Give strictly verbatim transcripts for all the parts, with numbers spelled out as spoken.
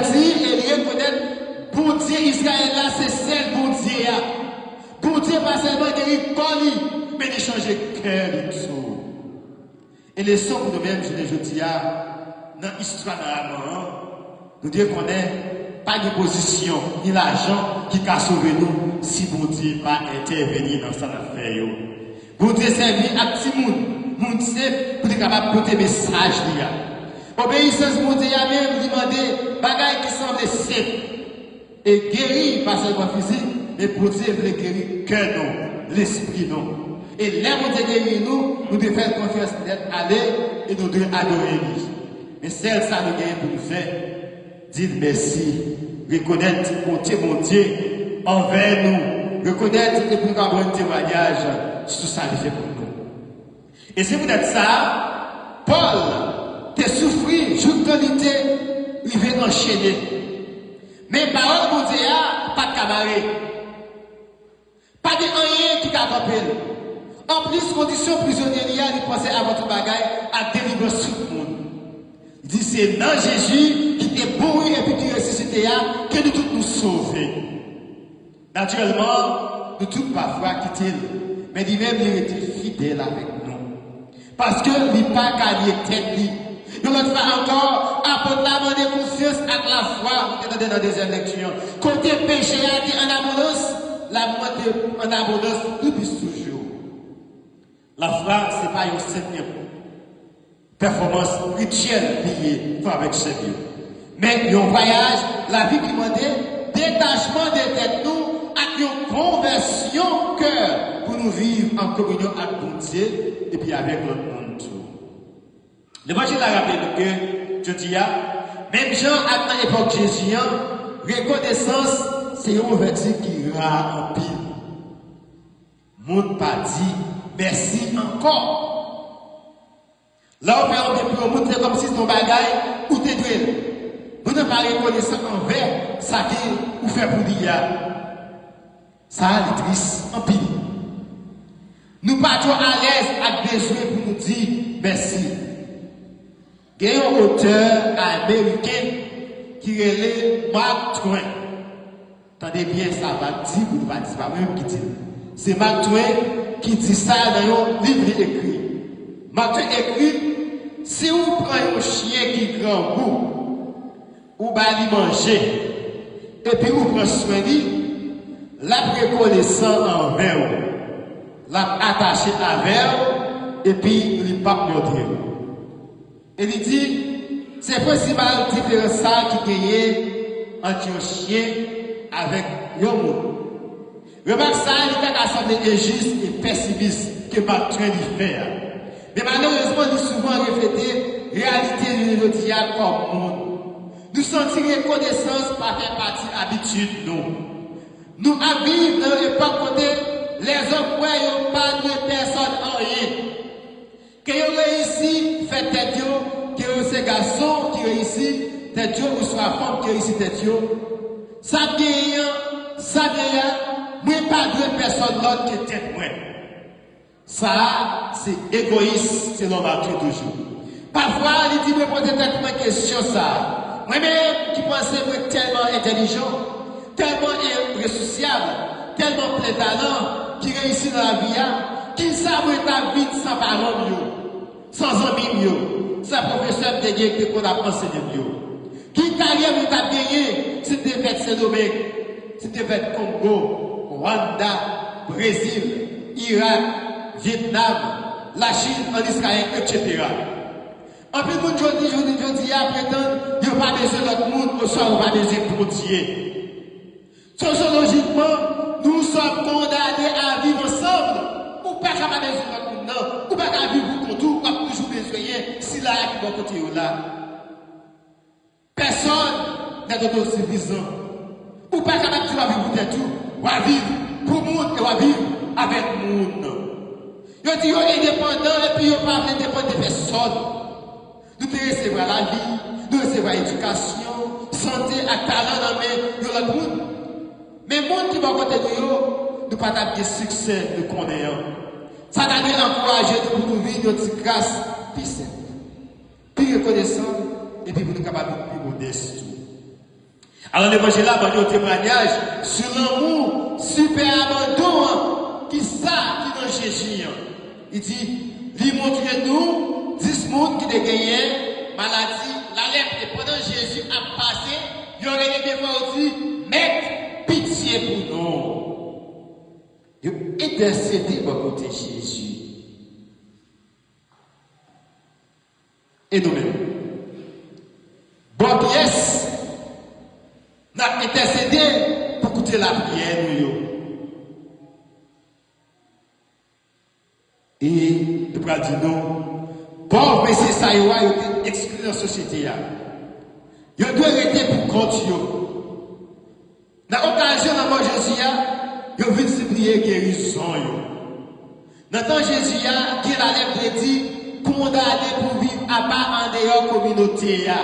Di e li rekonèt Bondye Izrayèl la se sèl Bondye a. Bondye pa sèlman geri kò li, men li chanje kè li tou. E leson pou nou menm jounen jodi a, nan istwa Naaman an, nou dwe konnen pa gen pozisyon ni lajan ki ka sove nou si Bondye pa entèveni nan sa n ap fè yo. Bondye sèvi ak timoun, moun senp, pou li kapab pote mesaj li a. Obeyisans Bondye a menm, li mande bagay ki sanble senp. E geri pa sèlman fizik, men Bondye vle geri kè nou, lespri nou. E lè Bondye geri nou, nou dwe fè l konfyans nèt ale e nou dwe adore li. Men sèl sa nou genyen pou nou fè, di l mèsi, rekonèt bonte Bondye anvè nou, rekonèt epi nou ka rann temwayaj sou sa li fè pou nou. E se poutèt sa, Pòl te soufri jouk tan li te rive anchene. Men pawòl Bondye a pa t ka bare. Pa gen anyen ki ka kanpe l. Anplis, kondisyon prizonye li a, li panse avan tout bagay ak delivrans tout moun. Li di, se nan Jezi ki te mouri epi ki resisite a ke nou tout nou sove. Natirèlman, nou tout pafwa kite l, men li menm li rete fidèl avèk nou. Paske li pa ka lye tèt li. Yon lòt fwa ankò, apot la mande konfyans ak lafwa, nou te tande nan dezyèm lekti an. Kote peche a te an abondans, lanmou an te an abondans pi plis toujou. Lafwa, se pa yon senp pèfòmans rityèl li ye, frè avèk sè m yo. Men yon vwayaj lavi ki mande detachman de tèt nou ak yon konvèsyon kè pou nou viv an kominyon ak Bondye epi avèk lòt moun tou. Levanjil la raple nou ke jodi a, menm jan ak nan epòk Jezi an, rekonesans se yon vèti ki ra anpil. Moun pa di mèsi ankò. Lè w fè yon byen pou yon moun, se kòmsi se yon bagay ou te dwe l. Moun nan pa rekonesan anvè sa ke ou fè pou li a. Sa a li tris anpil. Nou pa twò alèz ak bezwen pou nou di mèsi. Gen yon otè ameriken ki rele Mark Twain. Tande byen sa m ap di pou nou pa di se pa mwen menm ki di l. Se Mark Twain ki di sa nan yon liv li ekri. Mark Twain ekri, si ou pran yon chyen ki grangou, ou ba li manje, epi ou pran swen li, l ap rekonesan anvè w. L ap atache avè w, epi li p ap mòde w. E li di, se prensipal diferans sa ki genyen ant yon chyen avèk yon moun. Remak sa a, li ta ka sanble enjis e pesimis ke Mark Twain li fè a. Men malerezman, li souvan reflete reyalite jounen jodi a kòm moun. Nou santi rekonesans pa fè pati abitid nou. Nou ap viv nan yon epòk kote lèzòm kwè yo pa dwe pèsòn anyen. Ke yo reyisi fè tèt yo, ke yo se gason ki reyisi tèt yo, oswa fanm ki reyisi tèt yo. Sa m genyen an, sa m genyen an, mwen pa dwe pèsòn lòt ke tèt mwen. Sa a, se egoyis, selon Mark Twain toujou. Pafwa, li di mwen poze tèt mwen kesyon sa a. Mwen menm ki panse mwen tèlman entèlijan, tèlman irresousyab, tèlman plen talan, ki reyisi nan lavi a, kisa mwen t ap vin san paran m yo, san zanmi m yo, san pwofesè m te gen ki te konn ap ansenye m yo? Ki karyè mwen t ap genyen si m te fèt Sendomeng, si m te fèt Kongo, Rwanda, Brezil, Irak, Vyetnam, Lachin, an Izrayèl, etsetera? Anpil moun jodi, jodi, jodi a pretann yo pa bezwen lòt moun oswa yo pa bezwen Bondye. Sosyolojikman, nous sommes condamnés à vivre ensemble. Ou pa ka pa bezwen lòt moun nan. Ou pa ka viv pou kont ou, w ap toujou bezwenyen sila a ki bò kote w la. Personne n'est autosuffisant. Ou pa kapab di w ap viv pou tèt ou, w ap viv pou moun e w ap viv avèk moun. Yo di yo endepandan epi yo pa vle depann de pèsòn. Nou te resevwa lavi, nou resevwa edikasyon, sante ak talan nan men yon lòt moun. Men moun ki bò kote nou yo, nou pa t ap gen siksè nou konnen an. Sa ta dwe ankouraje nou pou nou viv yon ti kras pi senp, pi rekonesan, epi pou nou kapab vin pi modès tou. Alò, levanjil la ban nou yon temwayaj sou lanmou sipè abandon an, ki sa ki nan Jezi an. Li di, li montre nou dis moun ki te genyen maladi lalèp, e pandan Jezi ap pase, yo rele byen fò, yo di, Mèt, pitye pou nou. Yo entèsede bò kote Jezi. E nou menm? Bò pyès n ap entèsede pou koute lapriyè nou yo. E nou pral di nou, pòv mesye sa yo a, yo te ekskli nan sosyete a. Yo dwe rete pou kont yo. Nan okazyon lanmò Jezi a, yo vin sipliye gerizon yo. Nan tan Jezi a, gen lalèp te di, kondane pou viv apa andeyò kominote a.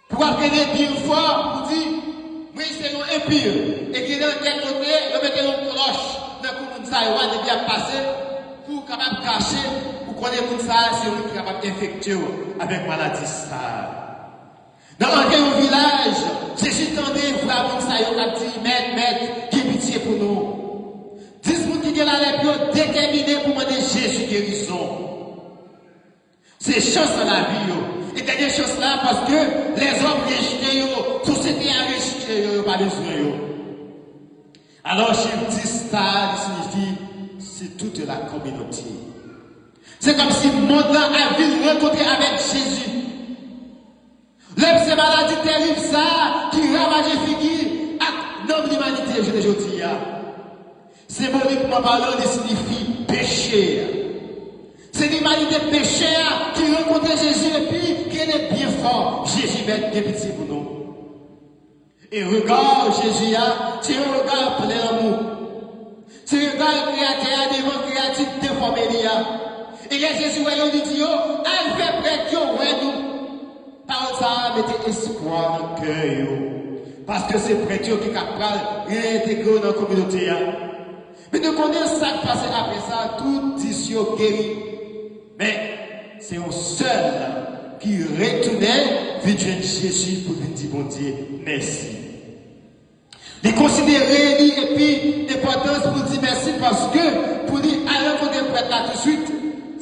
Pou w ap rele byen fò, pou di, mwen se yon enpi. E gen nan kèk kote, yo mete yon klòch nan kou moun sa yo a, depi y ap pase, pou w kapab kache, ou konnen moun sa a, se yon moun ki kapab enfekte w avèk maladi sa a. Nan antre yon vilaj, Jezi tande vwa moun sa yo k ap di, Mèt, Mèt, gen pitye pou nou. Dis moun ki gen lalèp yo detèmine pou mande Jezi gerizon. Se chans nan lavi yo. E dènye chans la, paske lèzòm rejte yo, sosyete a rejte yo, yo pa bezwen yo. Alò, chif dis sa, li siyifi, c'est toute la communauté. Se kòmsi mond lan ap vin rankontre avèk Jezi. Lè se maladi terib sa a ki ravaje figi ak nanm limanite jounen jodi a. Senbolikman palan, li siyifi peche a. Se limanite peche a ki rankontre Jezi epi ki rele byen fò, Jezi Mèt, gen pitye pou nou. E rega Jezi a, se yon rega plen lanmou. Se rega Kreyatè a devan kreyati defòme li a. E lè Jezi wè yo, li di yo, al fè prèt yo wè nou. Pawòl sa a mete espwa nan kè yo. Paske se prèt yo ki ka pral reyentegre yo nan kominote a. Men nou konnen sa k pase apre sa, tout dis yo geri. Men, se yon sèl ki retounen vin jwenn Jezi pou vin di Bondye mèsi. Li konsidere li epi enpòtans pou di mèsi, paske pou li al rankontre prèt la tousuit,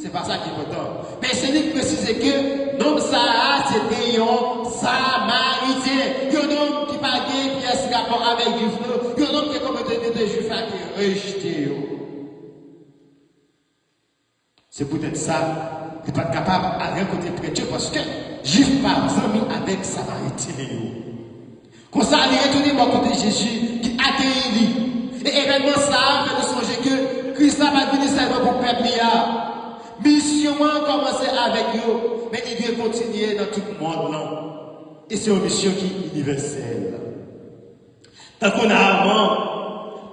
se pa sa ki enpòtan. Men se li ki presize ke nonm sa a se te yon Samarityen, yon nonm ki pa gen pyès rapò avèk Jwif yo, yon nonm ke kominote Jwif la te rejte yo. Se poutèt sa, li pa t kapab al rankontre prèt yo, paske Jwif pa zanmi avèk Samarityen yo. Konsa, li retounen bò kote Jezi ki akeyi li. E evènman sa a fè nou sonje ke Kris la pa t vini sèlman pou pèp li a. Misyon an kòmanse avèk yo, men li dwe kontinye nan tout mond lan. E se yon misyon ki inivèsèl. Tankou Naaman,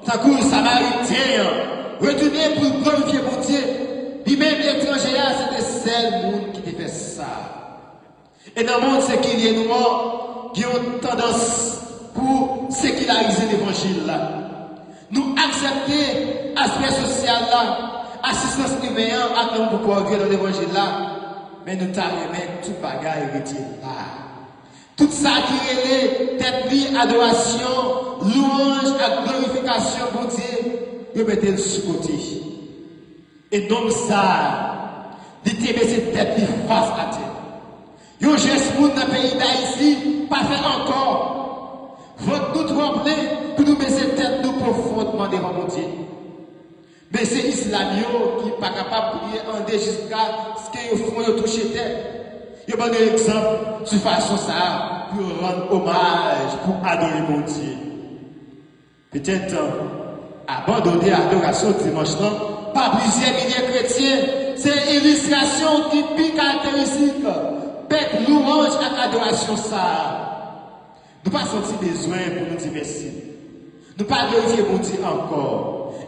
tankou Samarityen an, retounen pou l glorifye Bondye, li menm etranje a, se te sèl moun ki te fè sa. E nan mond sekilye nou an, gen yon tandans pou sekilarize levanjil la. Nou aksepte aspè sosyal la, asistans imen an ak lanmou pou pòv yo nan levanjil la, men nou ta renmen tout bagay rete la. Tout sa ki rele tèt li adorasyon, lwanj ak glorifikasyon Bondye, yo mete l sou kote. E nonm sa a, li te bese tèt li fas atè. Yon jès moun nan peyi Dayiti pa fè ankò. Vant nou twò plen pou nou bese tèt nou pwofondman devan Bondye. Men se esklav yo ki pa kapab priye ande jiskaske yo fwon yo touche tè. Yo ban nou egzanp sou fason sa a pou yo rann omaj, pou adore Bondye. Petèt, abandone adorasyon dimanch lan pa plizyè milye kretyen, se ilistrasyon ki pi karakteristik pèt lwanj ak adorasyon sa a. Nou pa santi bezwen pou nou di mèsi. Nou pa glorifye Bondye ankò.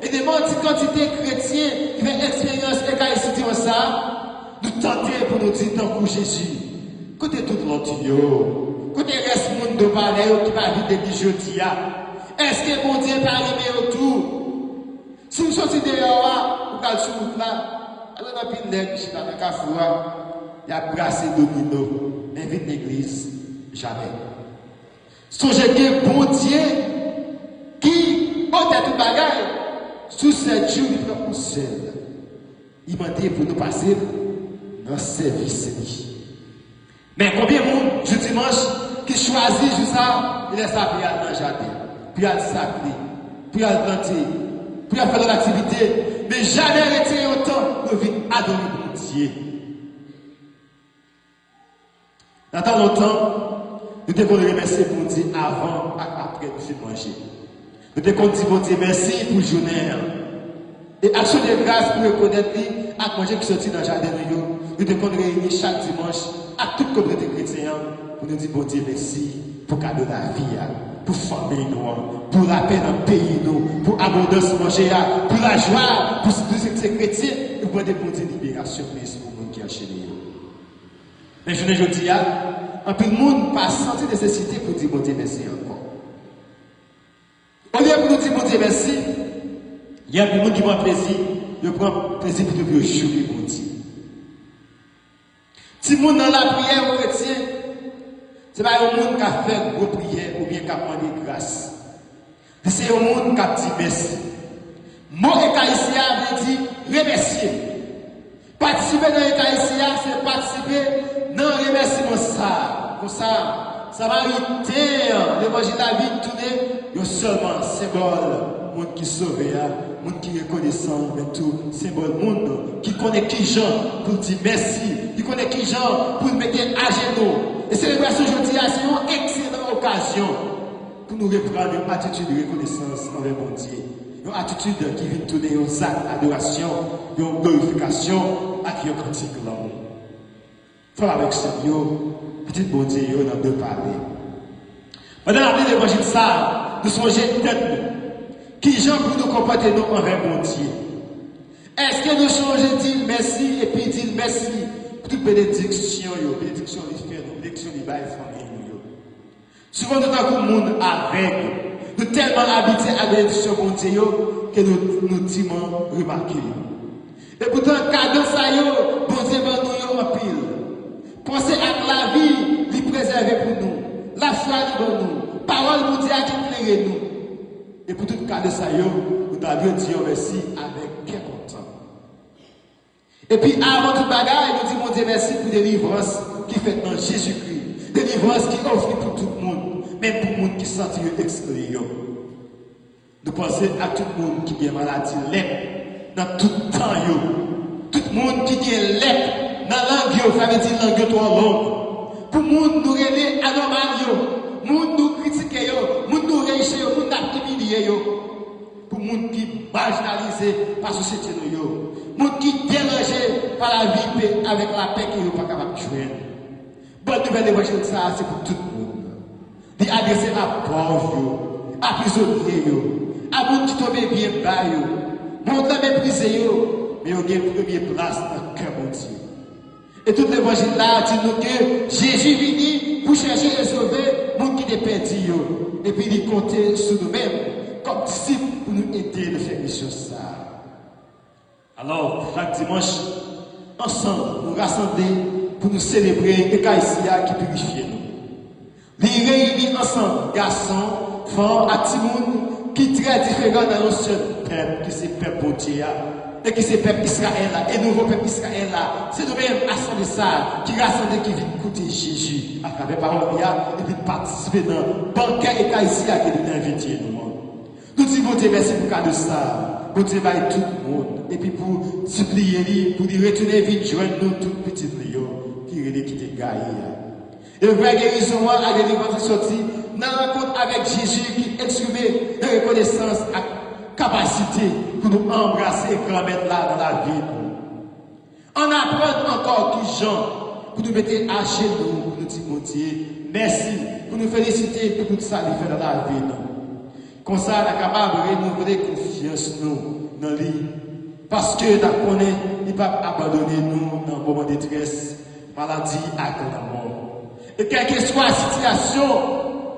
E devan ti kantite kretyen ki fè eksperyans Ekaristi dimanch sa a, nou tante pou nou di tankou Jezi, kote tout lòt yo? Kote rès moun do palè yo ki pa vin legliz jodi a? Èske Bondye pa renmen yo tou? Si w soti deyò a, ou pral sou wout la, alò gen anpil nèg ki chita nan kafou a, y ap brase domino, men vin legliz, jamè. Sonje gen Bondye ki otè tout bagay, sou sèt jou li pran yon sèl. Li mande pou nou pase l nan sèvis li. Men konbyen moun, jou dimanch, ki chwazi jou sa a, e lè sa a pou y al nan jaden, pou y al sakre, pou y al plante, pou y al fè lòt aktivite, men jamè retire yon tan pou yo vin adore Bondye? Nan tan lontan, nou te konn remèsye Bondye avan ak apre nou fin manje. Nou te konn di Bondye mèsi pou jounen an. E aksyon de gras pou rekonèt li ak manje ki soti nan jaden nou yo, nou te konn reyini chak dimanch ak tout kominote kretyen an pou nou di Bondye mèsi pou kado lavi a, pou fanmi nou an, pou lapè nan peyi nou, pou abondans manje a, pou lajwa, pou siplisite kretyen, nou mande Bondye liberasyon plis pou moun ki anchene yo. Men jounen jodi a, anpil moun pa santi nesesite pou di Bondye mèsi ankò. Olye pou nou di Bondye mèsi, gen anpil moun ki pran plezi, yo pran plezi pito pou yo joure Bondye. Timoun nan lapriyè yon kretyen, se pa yon moun k ap fè gwo priyè oubyen k ap mande gras. Li se yon moun k ap di mèsi. Mo ekaristi a vle di remèsye. Patisipe nan ekaristi a se patisipe nan remèsiman sa a. Konsa, Samariten an, levanjil la vin tounen yon sèlman senbòl moun ki sove a, moun ki rekonesan, men tou senbòl moun ki konnen kijan pou l di mèsi, ki konnen kijan pou l mete ajenou. E selebrasyon jodi a se yon ekselan okazyon pou nou reprann yon atitid rekonesans anvè Bondye, yon atitid ki vin tounen yon zak adorasyon, yon glorifikasyon ak yon kantik lanmou. Frè avèk sè m yo, pitit Bondye yo nan de pale. Pandan n ap li levanjil sa a, nou sonje tèt nou. Kijan pou nou konpòte nou anvè Bondye? Èske nou sonje di l mèsi epi di l mèsi pou tout benediksyon yo, benediksyon li fè nou, benediksyon li bay fanmi nou yo? Souvan nou tankou moun avèg. Nou tèlman abitye ak benediksyon Bondye yo ke nou, nou diman remake yo. Epoutan, kado sa yo, Bondye ban nou yo anpil. Panse ak lavi li prezève pou nou, lafwa li ban nou, pawòl Bondye a ki klere nou. E pou tout kado sa yo, nou ta dwe di yo mèsi avèk kè kontan. Epi, avan tout bagay, nou di Bondye mèsi pou delivrans ki fèt nan Jezikri, delivrans ki ofri pou tout moun, menm pou moun ki santi yo ekskli yo. Nou panse ak tout moun ki gen maladi lèp nan tout tan yo, tout moun ki gen lèp nan lang yo, sa vle di lang yo twò long, pou moun nou rele anòmal yo, moun nou kritike yo, moun nou rejte yo, moun n ap imilye yo. Pou moun ki majinalize pa sosyete nou yo, moun ki deranje pa lavi pe avèk lapè ke yo pa kapab jwenn. Bòn nouvèl levanjil sa a se pou tout moun. Li adrese a pòv yo, a prizonye yo, a moun ki tonbe byen ba yo. Mond lan meprize yo, men yo gen premye plas nan kè Bondye. E tout levanjil la a di nou ke Jezi vini pou chèche e sove moun ki te pèdi yo, epi li konte sou nou menm kòm disip pou nou ede l fè misyon sa a. Alò, chak dimanch, ansanm, nou rasanble pou nou selebre Ekaristi a ki pirifye nou. Li reyini ansanm gason, fanm ak timoun ki trè diferan nan yon sèl pèp, ki se pèp Bondye a, e ki se pèp Izrayèl la, e nouvo pèp Izrayèl la. Se nou menm, asanble sa a, ki rasanble, ki vin koute Jezi atravè pawòl li a, epi patisipe nan bankè Ekaristi a ke li te envite nou an. Nou di Bondye mèsi pou kado sa a Bondye bay tout moun, epi pou sipliye li pou li retounen vin jwenn nou tout pitit li yo ki rele ki te gaye a. E vrè gerizon an ak delivrans li soti nan rankont avèk Jezi ki eksprime rekonesans ak kapasite pou nou anbrase Granmèt la nan lavi nou. Ann aprann ankò kijan pou nou mete ajenou pou nou di Bondye mèsi, pou nou felisite pou tout sa li fè nan lavi nou. Konsa, n a kapab renouvle konfyans nou nan li, paske n a konnen li p ap abandone nou nan moman detrès, maladi ak lanmò. E kèlkeswa sitiyasyon,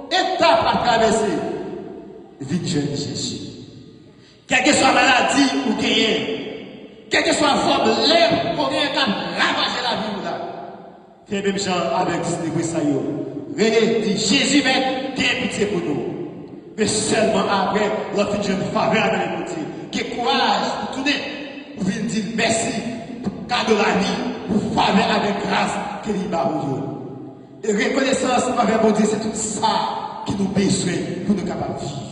etap w ap travèse, vin jwenn Jezi. Kèlkeswa maladi ou genyen, kèlkeswa fòm lèp ou genyen k ap ravaje lavi w la, fè menm jan avèk dis lepre sa yo. Rele, di, Jezi mèt, gen pitye pou nou. Men sèlman apre lè w fin jwenn favè nan men Bondye, gen kouraj pou tounen, pou vin di l mèsi pou kado lavi, pou favè avèk gras ke li ba ou yo. E rekonesans anvè Bondye, se tout sa ke nou bezwen pou nou kapab viv.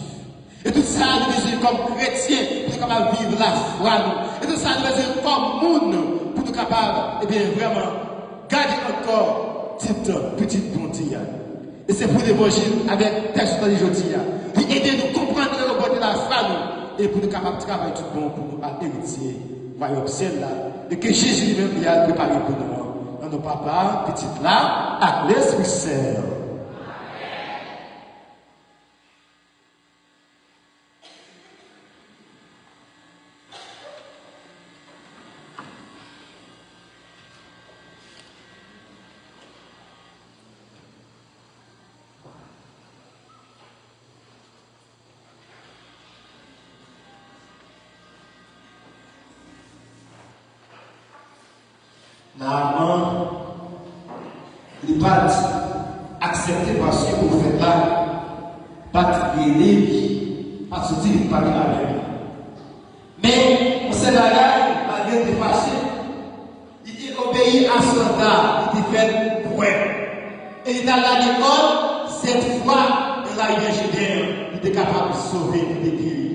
E tout sa nou bezwen kòm kretyen pou nou kapab viv lafwa nou. E tout sa nou bezwen kòm moun pou nou kapab, ebyen, vrèman gade ankò tit pitit Bondye a. E se pou levanjil avèk tèks nou tande jodi a, li ede nou konprann e ogmante lafwa nou, e pou nou kapab travay tout bon pou nou al eritye wayòm syèl la, e ke Jezi li menm li al prepare pou nou an. Nan non Papa, Pitit la, ak Lespri Sen. Naaman, li pa t aksepte paske pwofèt la pa t rele li, pa t soti, li pa t travay. Men, yon sèl bagay, malgre l te fache, li te obeyi a sòlda, li te fè l bwè. E li t al lakòl, sèt fwa, nan larivyè Jouden an, li te kapab sove, li te geri.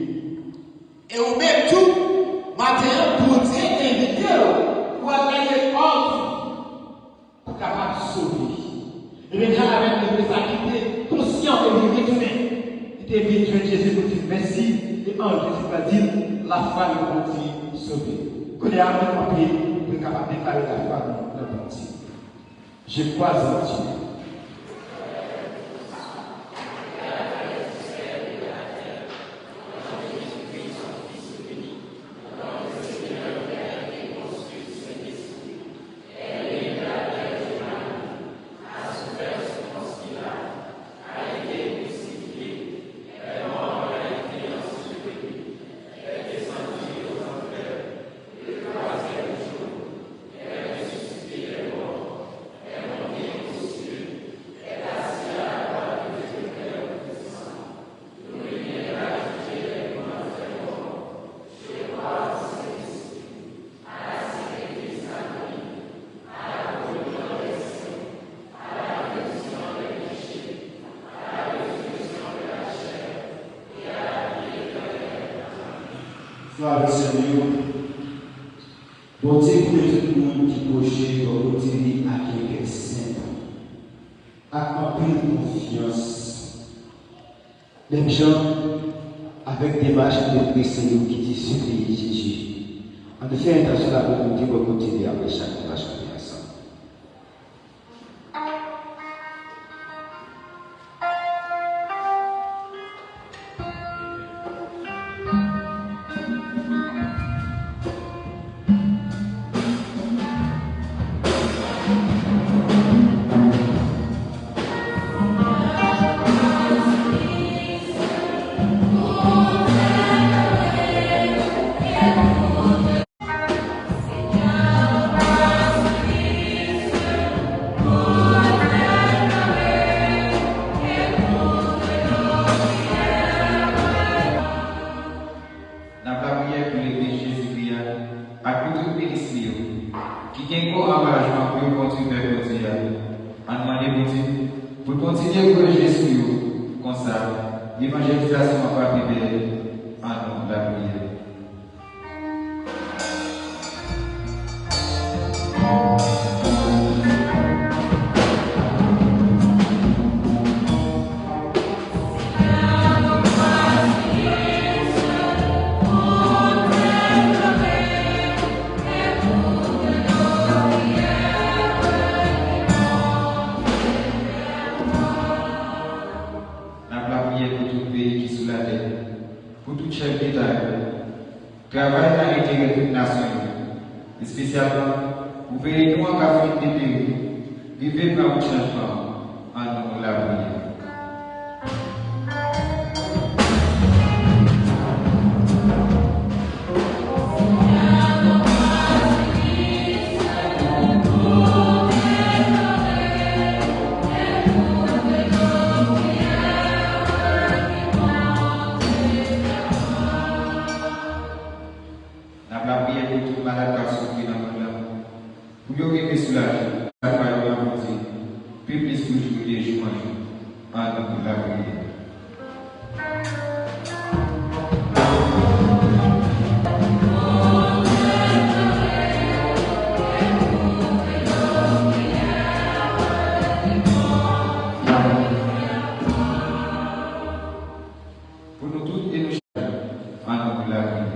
E ou menm tou, maten an, Bondye envite w pou al lakòl pou kapab sove. E menm jan avèk legliz la ki te konsyan e li retounen, li te vin jwenn Jezi pou di l mèsi, e an Jezi pa di l, lafwa li Bondye sove. Kounye a, nou kanpe pou nou kapab deklare lafwa nou nan Bondye. Je crois en Dieu. Frè avèk sè m yo, Bondye konnen tout moun ki pwoche bò kote li ak yon kè senp, ak anpil konfyans. Menm jan avèk demach de prese yo ki di siveye Jezi, ann nou fè entansyon la pou nou te bò kote li apre chak nou va chante ansanm. N ap lapriyè pou legliz Jezikri a ak pou tout minis li yo, ki gen gwo angajman pou yo kondui pèp Bondye a. Ann mande Bondye pou l kontinye voye je sou yo, konsa, levanjelizasyon an va pi bèl. Ann nou lapriyè. N ap lapriyè pou tout peyi ki sou latè, pou tout chèf deta yo. Travay nan enterè tout nasyon yo, espesyalman pou peyi nou an k ap fin detere, rive pran wout chanjman an. Ann nou lapriyè. Toujou de jou an jou, ann lapriyè. Pou nou tout e nou chak, ann lapriyè.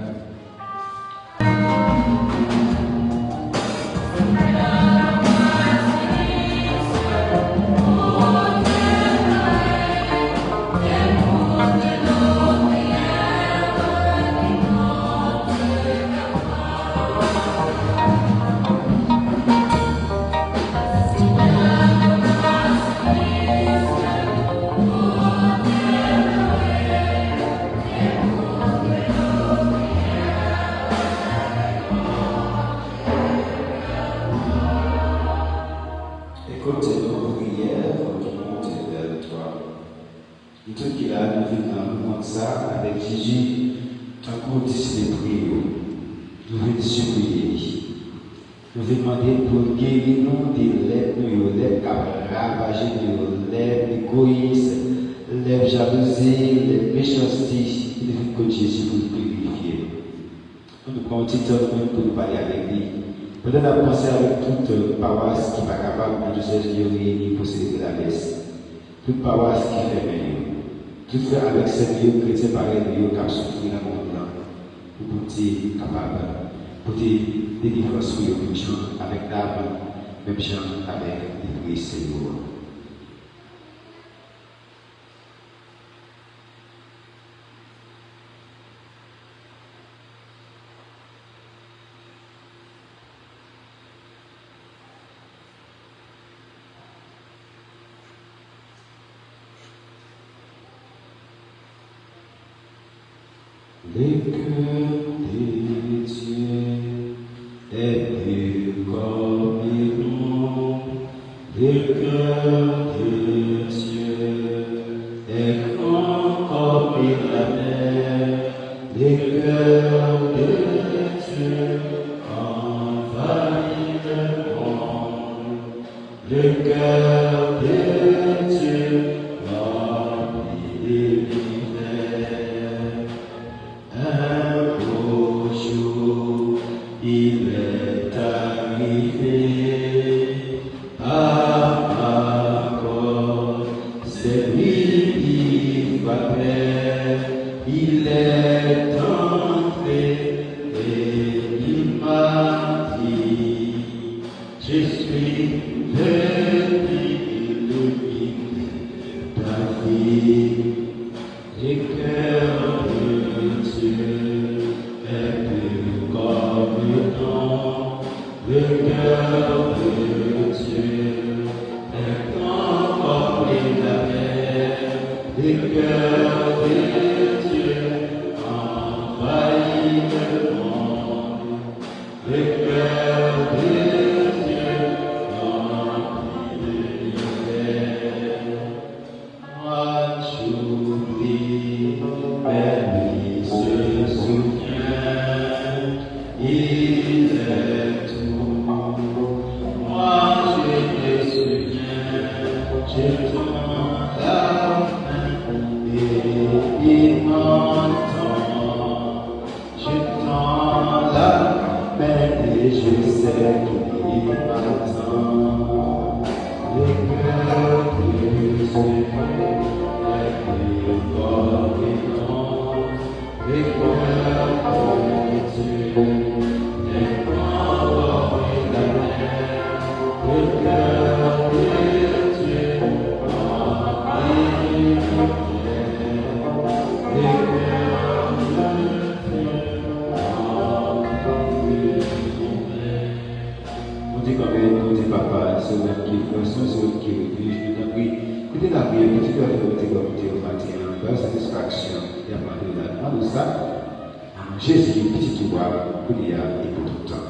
Ekoute nou, priyè pou ki monte vè twa. Nou tout ki la, nou vin nan moman sa avèk Jezi, tankou disip yo. Nou vin sipliye li. Nou vin mande l pou l geri nou de lèp nou yo, lèp k ap ravaje nou yo, lèp egoyis, lèp jalouzi, lèp mechanste. Nou vin kot Jezi pou l pirifye nou. Ann nou pran yon ti tan nou menm pou nou pale avèk li. Pandan n ap panse avèk tout, euh, pawas ki pa kapab nan dyosèz li yo reyini pou selebre lamès. Tout pawas ki fèmen yo. Tout frè avèk sè nou yo, kretyen parèy nou yo k ap soufri nan mond lan. Pou Bondye kapab pote delivrans pou yo menm jan avèk Naaman, menm jan avèk lepre Seyou an. Le cœur de Dieu est pur comme l'eau. Le cœur de Dieu est grand comme la mer. Le cœur de Dieu envahit le monde. Le cœur de Dieu remplit l'univers. Un beau jour, il est arrivé à Mâcon, c'est lui qui frappait, il est entré et il m'a dit, je suis le Dieu de David. Le cœur de Dieu est pur comme l'eau. Le cœur de Dieu est grand comme la mer. Le cœur de Dieu envahit le monde. Le cœur de Dieu remplit l'univers. Moi j'oublie, mais lui se souvient. Il est tout. Moi je me souviens, je tends la main et il m'entend. Je tends la main et je sais qu'il m'attend. Le cœur de Dieu est plus fort que tout. Le cœur de Dieu est grand comme la mer. Le cœur de Dieu est plus fort. Le cœur de Dieu. Bondye kanmenm, Bondye Papa, se ou menm ki fè sou, se ou menm ki refuj nou, tanpri, koute lapriyè pitit ou a fè, Bondye, Bondye, maten an, ba yo satisfaksyon, y ap mande w la, mande w sa, nan non Jezi, pitit ou a, kounye a, e pou tout tan.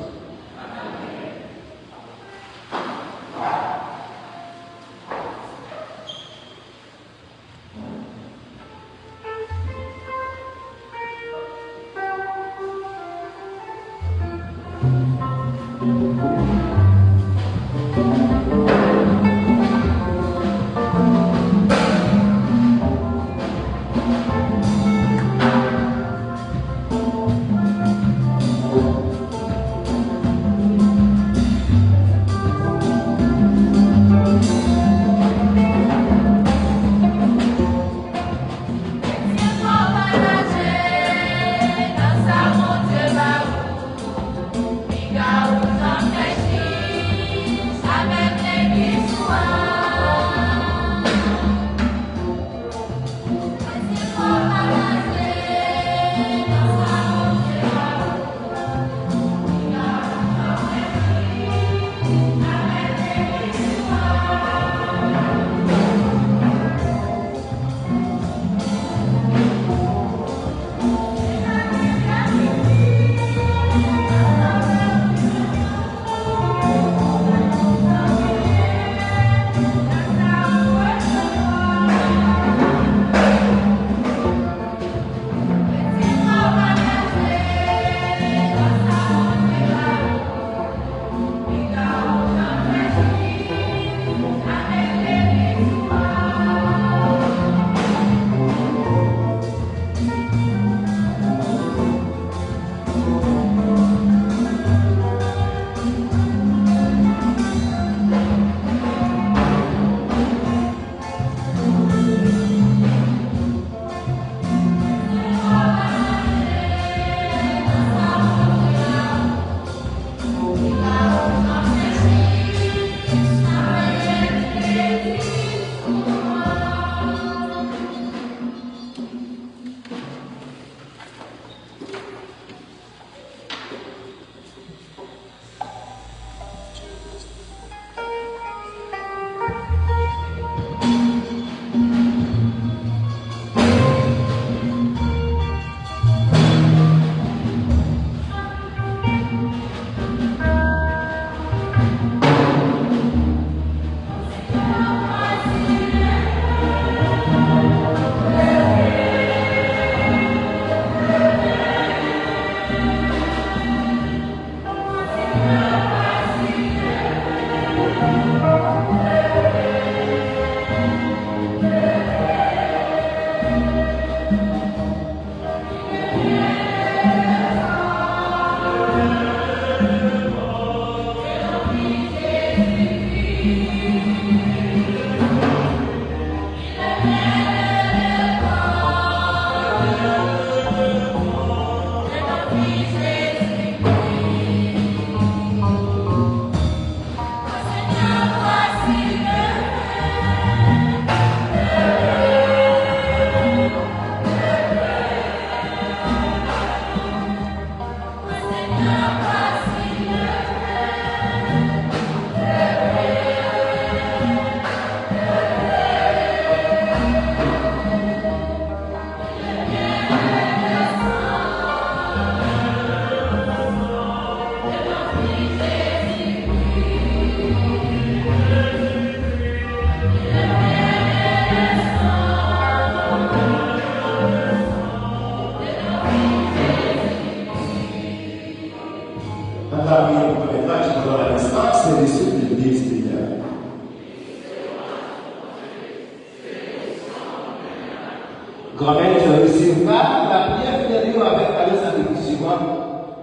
Granmèt, resevwa lapriyè fidèl yo avèk kadò sakrifis yo a.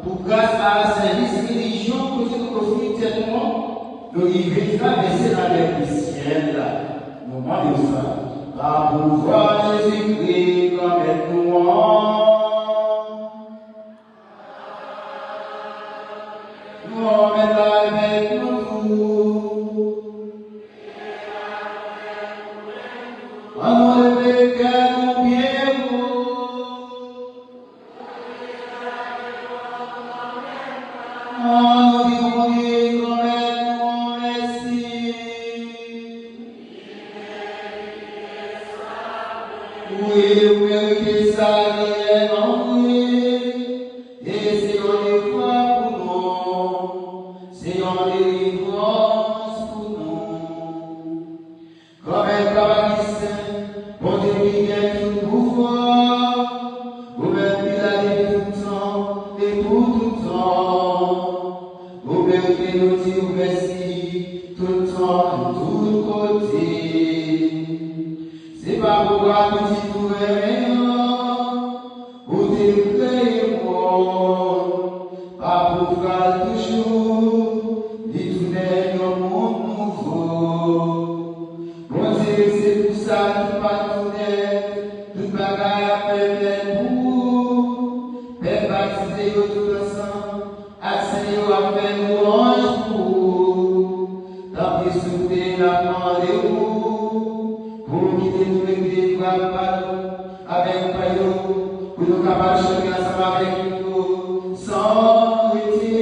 Pou gras a sèvis relijyon kote nou ofri tèt nou an, nou rive travèse lamè pesyèl la. Nou mande w sa pa pouvwa Jezikri, Granmèt nou an. Granmèt avèk nou tou. Ann nou leve kè nou byen wo. Ann nou di Bondye, Granmèt nou an, mèsi. Wi, ou merite sa, Seyè, anmwe. E se yon defwa pou nou, se yon delivrans pou nou. Granmèt, Papa ki sen, Bondye ki gen tout pouvwa, ou menm ki la depi tout tan e pou tout tan, ou merite nou di w mèsi tout tan, tout kote. Se pa pouvwa pitit ou renmen an, ou te kreye mòn, pa pouvwa l toujou, li tounen yon moun nouvo. Bondye, se pou sa tout bagay tounen, tout bagay ap fè bèl pou ou. Pèp batize yo tout ansanm, ak sen yo ap fè lwanj pou ou. Tanpri, souple, n ap mande w pou w kite nou regle vwa pa nou avèk pa yo, pou nou kapab chante ansanm avèk yo san rete.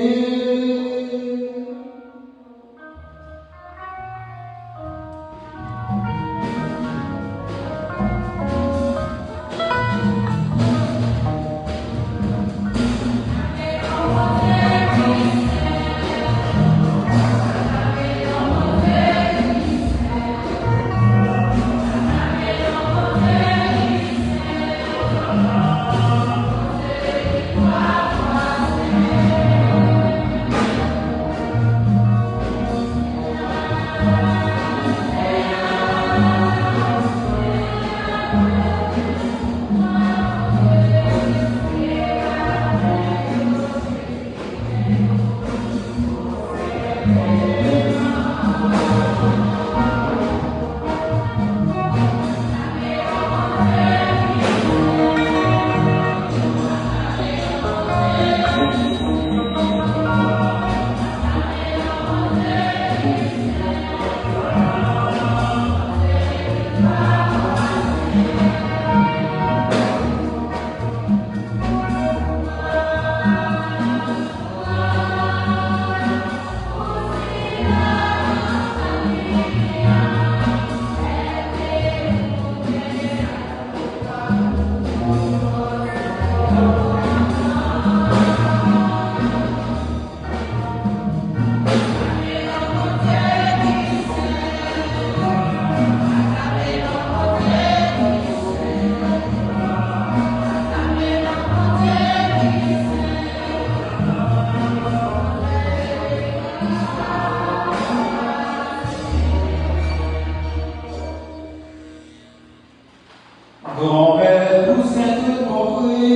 Granpè, ou sen tout bon vre,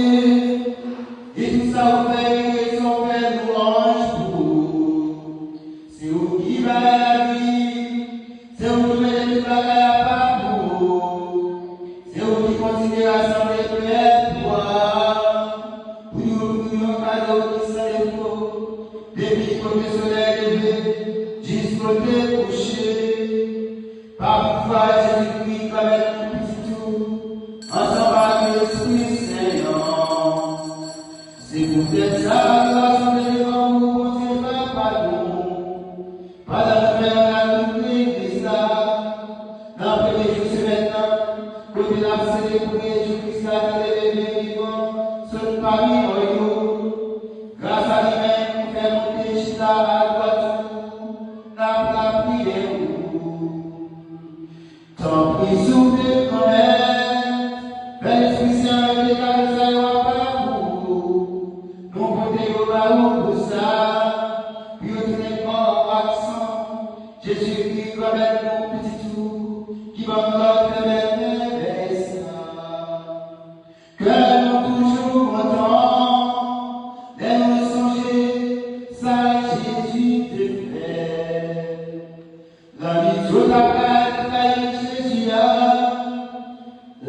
e tout sa ou fè, e rezon fè lwanj pou ou. Se ou ki bay lavi, se ou ki mete tout bagay apa pou ou. Se ou ki kontinye rasanble pèp ou a, pou yo ofri yon kado ki san defo, depi kote solèy leve jis kote kouche. Pa pouvwa Jezikri, Granmèt nou, Pitit ou, ansanm ak Lespri Sen an. Se poutèt sa, nou rasanble devan ou, Bondye Papa nou, pandan nou fè yon lalin legliz la, nan premye jou semèn nan, kote n ap selebre jou Kris la te leve byen vivan sot pami mò yo. Gras a li menm, nou fè monte chita adwat ou, n ap lapriyè ou. Tanpri, souple, Granmèt, fè Lespri Sen an mete kado sa yo apa pou ou. Nou pote yo ba ou pou sa, pou yo tounen kò ak san Jezikri, Granmèt nou, Pitit ou, ki ban nou lòd fèmen mès la.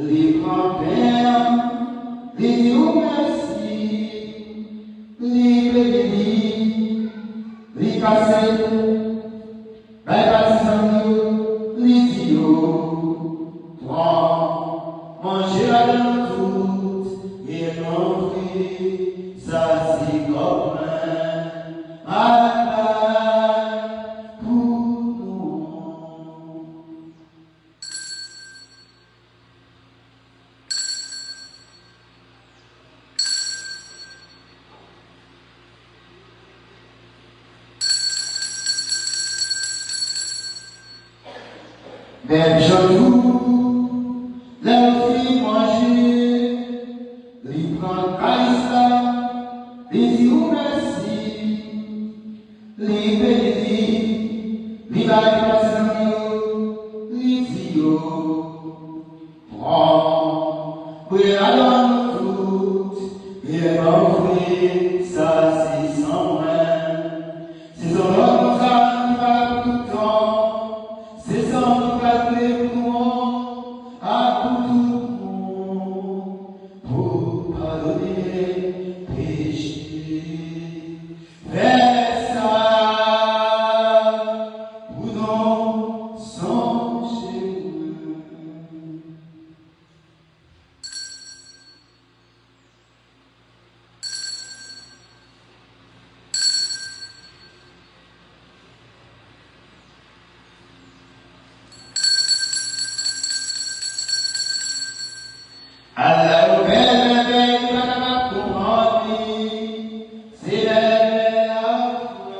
Li pran pen an, li di w mèsi, li beni li, li kase l, bay patizan li yo, li di yo, pran, manje ladan l tout, e manje, sa se kò mwen, m ap bay pou nou. Menm jan tou, lè l fin manje, li pran kalis la, li di w mèsi, li beni li, li bay patizan li yo, li di yo, pran, bwè ladan l tout, e manje, sa se san mwen. Se san lòt moun sa ki pa pou tout tan, se san ki pa koule pou nou an, ak pou tout moun, pou padone peche. Fè sa pou nou sonje mwen. Ala yon bèl mèvèy nou pa kapab konprann li, se mèvèy lafwa.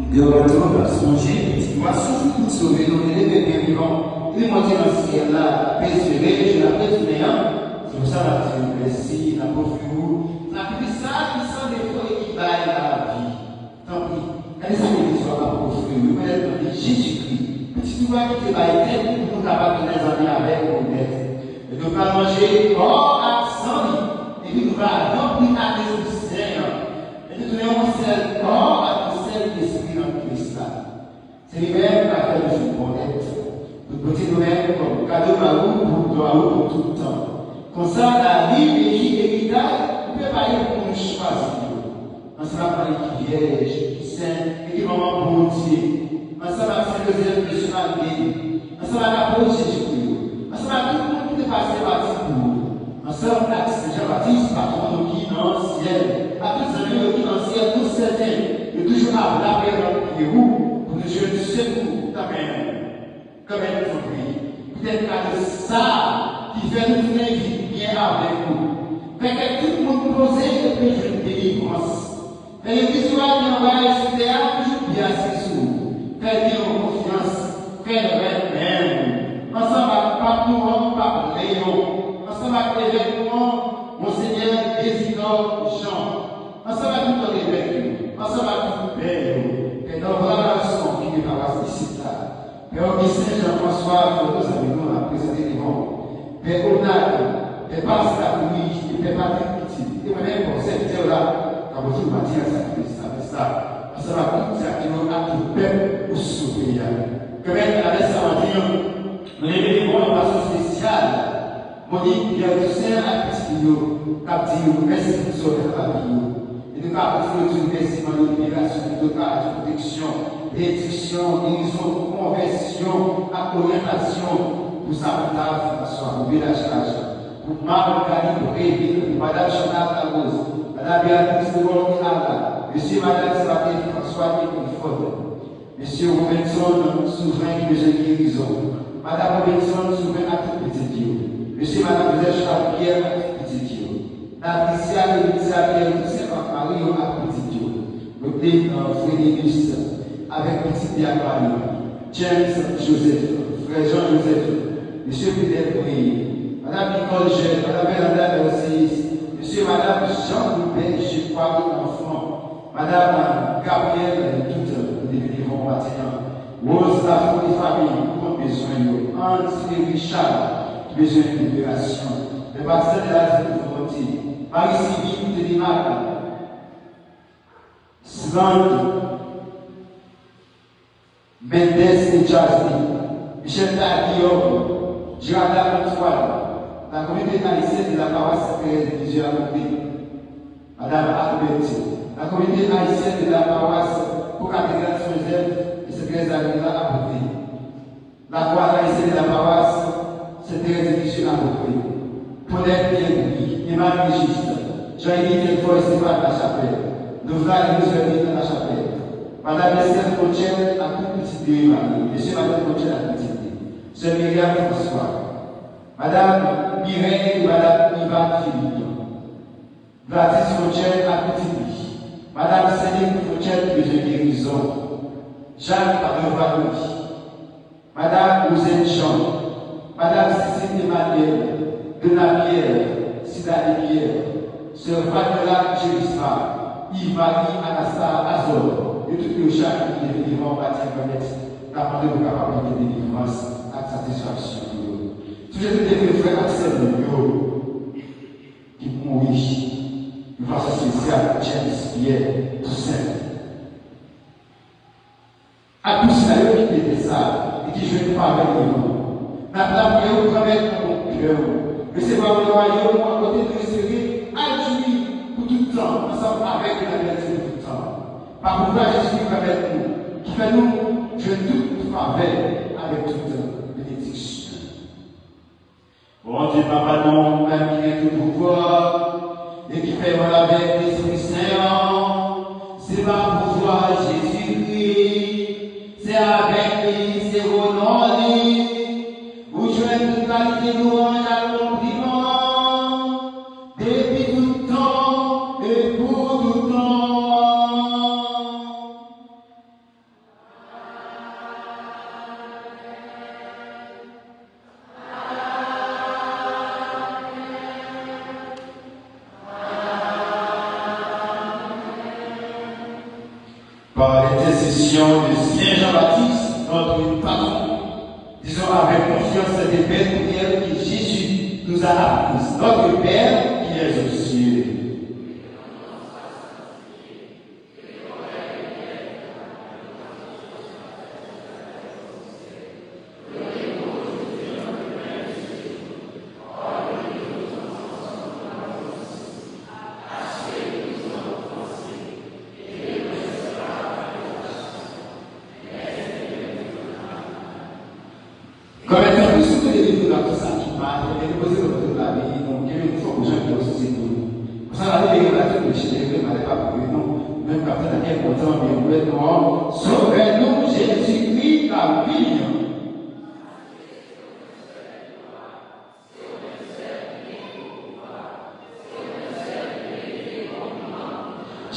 Gade, nou va sonje, pitit ou a soufri pou l sove nou, li leve byen vivan, li monte nan syèl la, l ap espere jou l ap retounen an. Se pou sa n ap di w mèsi, n ap ofri w sakrifis sa a ki san defo e ki bay lavi. Tanpri, gade sa legliz ou a ap ofri w, rekonèt nan li Jezikri, pitit ou a ki te bay tèt li pou nou kapab tounen zanmi avèk ou nèt. E nou pral manje kò ak san li, epi nou pral ranpli ak Lespri Sen an. E nou tounen yon sèl kò ak yon sèl lespri nan Kris la. Se li menm k ap fè nou jwenn bonnèt. Tout bondye nou menm kòm kado ba ou pou glwa ou pou tout tan. Konsa, lavi, peyi, eritay, ou prepare pou nou chwazi yo. Ansanm ak Mari ki vyèj, ki sen, e ki manman Bondye. Ansanm ak Sen Jozèf, mesye marye, ansanm ak apot Jezikri yo, ansanm ak tout moun ki te pase pati pou ou, ansanm ak Sen Jan Batis, patwon nou ki nan syèl, ak tout zanmi yo ki nan syèl, nou sèten yo toujou ap lape nan pye ou pou nou jwenn sekou nan men ou. Kanmenm, tanpri, poutèt kado sa a ki fè nou tounen vin byen avèk ou, pèmèt tout moun poze yo te jwenn delivrans. Fè legliz ou a ki anba e sou tè a toujou byen asiz sou ou. Fè l gen yon konfyans, fè l rèd menm. Ansanm ak pap nou an, pap Leyon, ansanm ak evèk nou an, Monsenyè Desidò Jan, ansanm ak tout lòt evèk yo, ansanm ak tout pè yo, pè Nòval Gason ki gen pawas isit la, pè Ogisten Jan Franswa, frè nou, zanmi nou, n ap prezante devan w, pè Onad, pè Paskal Louis, e pè Patrik Pitit, e mwen menm kòm sèvitè w la, k ap ofri w maten an sakrifis lamès la, ansanm ak tout dyak yo ak tout pèp ou sou peyi a. Kè mèt lamès la maten an, nou leve devan w yon fason espesyal. Monik Pierre Toussaint ak pitit li yo, k ap di yo mèsi pou sòvè lavi yo. E nou ka ofri yo tou mèsi, mande liberasyon, blokaj, pwoteksyon, benediksyon, gerizon, konvèsyon ak oryantasyon pou Samantha François, pou Bella Charles, pou Marc Gary Préville, pou Madame Chantal Larose, Madame Béatrice Leroy Ala, Mesye Madame Sébastien François e Clifford. Mesye Robinson Souvren ki bezwen gerizon. Madam Robinson Souvren ak tout pitit yo. Mesye Madam Joseph Charles Pierre ak tout pitit yo. Patricia e Lucia Pierre Toussaint ak mari yo ak pitit yo. Rodney, euh, Frederius, avèk pitit li ak mari, James Joseph, frè Jean Joseph, mesye Fidèl Moïse, madam Nicole Jeune, madam Bernarda Mercius, mesye, madam Jean Robert Jacques Enfant, madam Gabrielle Tout, nou te vini bon maten an, Rose Lafont e fanmi, pou konn bezwen yo, Anne Sylvie Richard, ki bezwen liberasyon, le patizan de la divine volonté, Marie Sylvie Telemaque, Sland, Mendes e Charles, Michel Guillaume, Gerarda Antoine, la communauté haïtienne de la paroisse Sainte Thérèse de Lisieux à Beaupré, madam Alberti, la communauté haïtienne de la paroisse Pro-Cathédrale Saint Joseph de Sainte Thérèse d'Avila à Beaupré, la Croix haïtienne de la paroisse Sainte Thérèse de Lisieux à Beaupré, Paulette Pierre-Louis, Emmanuel Juste, Jean-Élie Telfort et Stéphane Lachapelle, Lovla et Rosalie Lachapelle, madam Estelle Conchel ak tout pitit li yo, Emmanuel, mesye, madam Conchel ak pitit li, sè Myriam François, madam Mireille et madam Yvonne Philippe, Gladys Frontière ak pitit li, madam Céline Frontière ki bezwen gerizon, Jacques Revalori, madam Rouzène Jean, madam Cécile Emmanuel, Dona Pierre, Sida Pierre, sè Vaniola Jerisma, Yves Marie Anasta Azor, yo tout yo chak ki te vini devan w maten an, Granmèt, n ap mande pou w kapab pote delivrans ak satisfaksyon pou yo. Sou Jezi te fè frè ak sè nou yo ki mouri, yon fason espesyal James Pierre Toussaint. Ak pou sila yo ki te fè sa e ki jwenn favè devan w, n ap lapriyè w, Granmèt, nan bon kè w. Resevwa w nan wayòm ou a kote nou espere al jwi pou tout tan ansanm avèk yo nan etènite pou tout tan. Pa pouvwa Jezikri, Granmèt nou, ki fè nou jwenn tout favè avèk tout benediksyon. Bondye Papa nou, ou menm ki gen tout pouvwa e ki fè mond avèk Lespri Sen an, se pa pouvwa Jezikri, se avèk li, se o non li, ou jwenn tout kalite lwanj ak konpliman, depi tout tan e pou tout tan. Par l'intercession de Saint Jean-Baptiste, notre patron, disons avec confiance cette belle prière que Jésus nous a apprise. Notre Père qui es aux cieux. Granmèt, tanpri, si w te delivre nou ak tout sa ki mal, ebyen, nou poze nou kont nou lavi nou, kenbe nou fò pou jan ke w sezi pou nou. Konsa, lavi li gen lavi pou nou, chèche li, malè pa pou nou, nou menm k ap tann ak kè kontan, byen, nou an, Sovè nou, Jezikri, k ap vini an.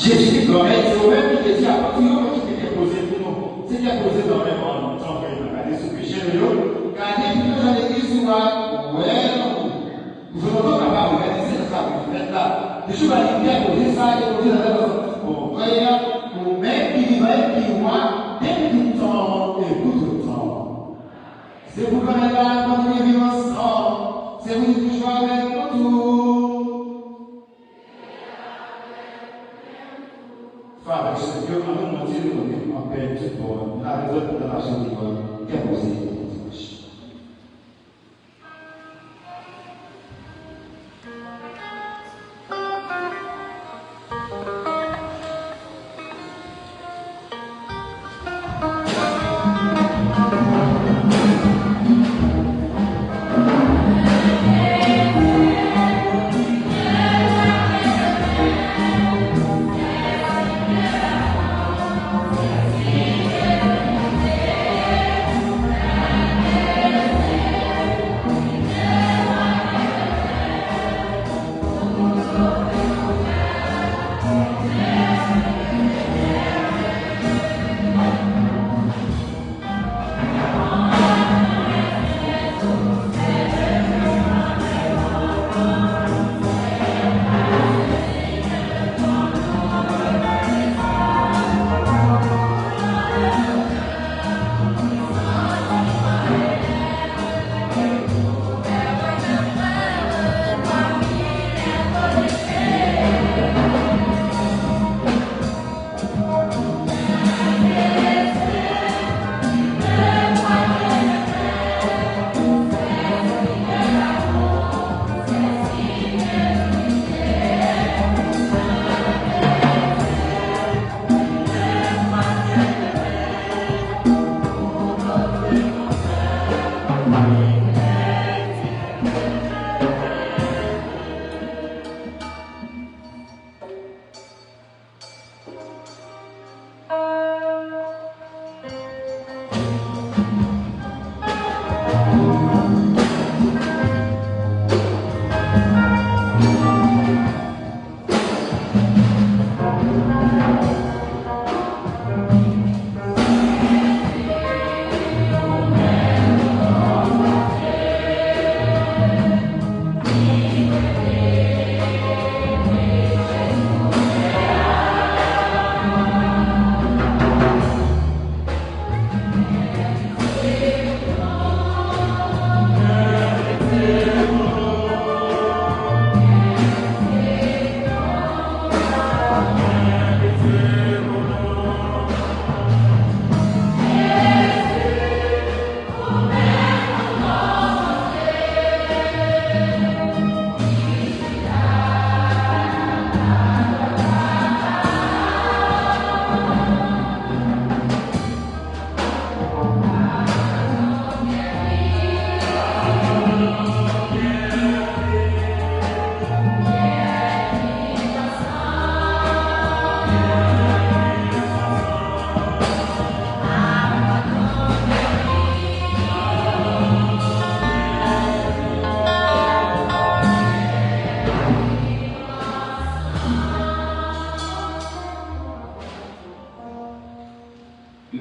Jezi di, Granmèt, se ou menm ki te di apot ou yo pou kite kè poze pou nou. Se kè poze nan men nou an, nou tanpri, n ap gade sou peche nou yo. Gade pito jan legliz ou a wè nou. Pou fè nou kapab reyalize sa k ap fèt la. Toujou ba li kè poze sa ke Bondye nan lè bon, ou menm ki vivan e ki wa depi tout tan e pou tout tan. Se pou Granmèt la, pou nou viv ansanm. Se pou nou toujou avèk nou tou. Favè Senyè, an nou monte nou konnen anpè tout bon. Nou avèk zòt nan mache li bon. Kè poze pou dimanch.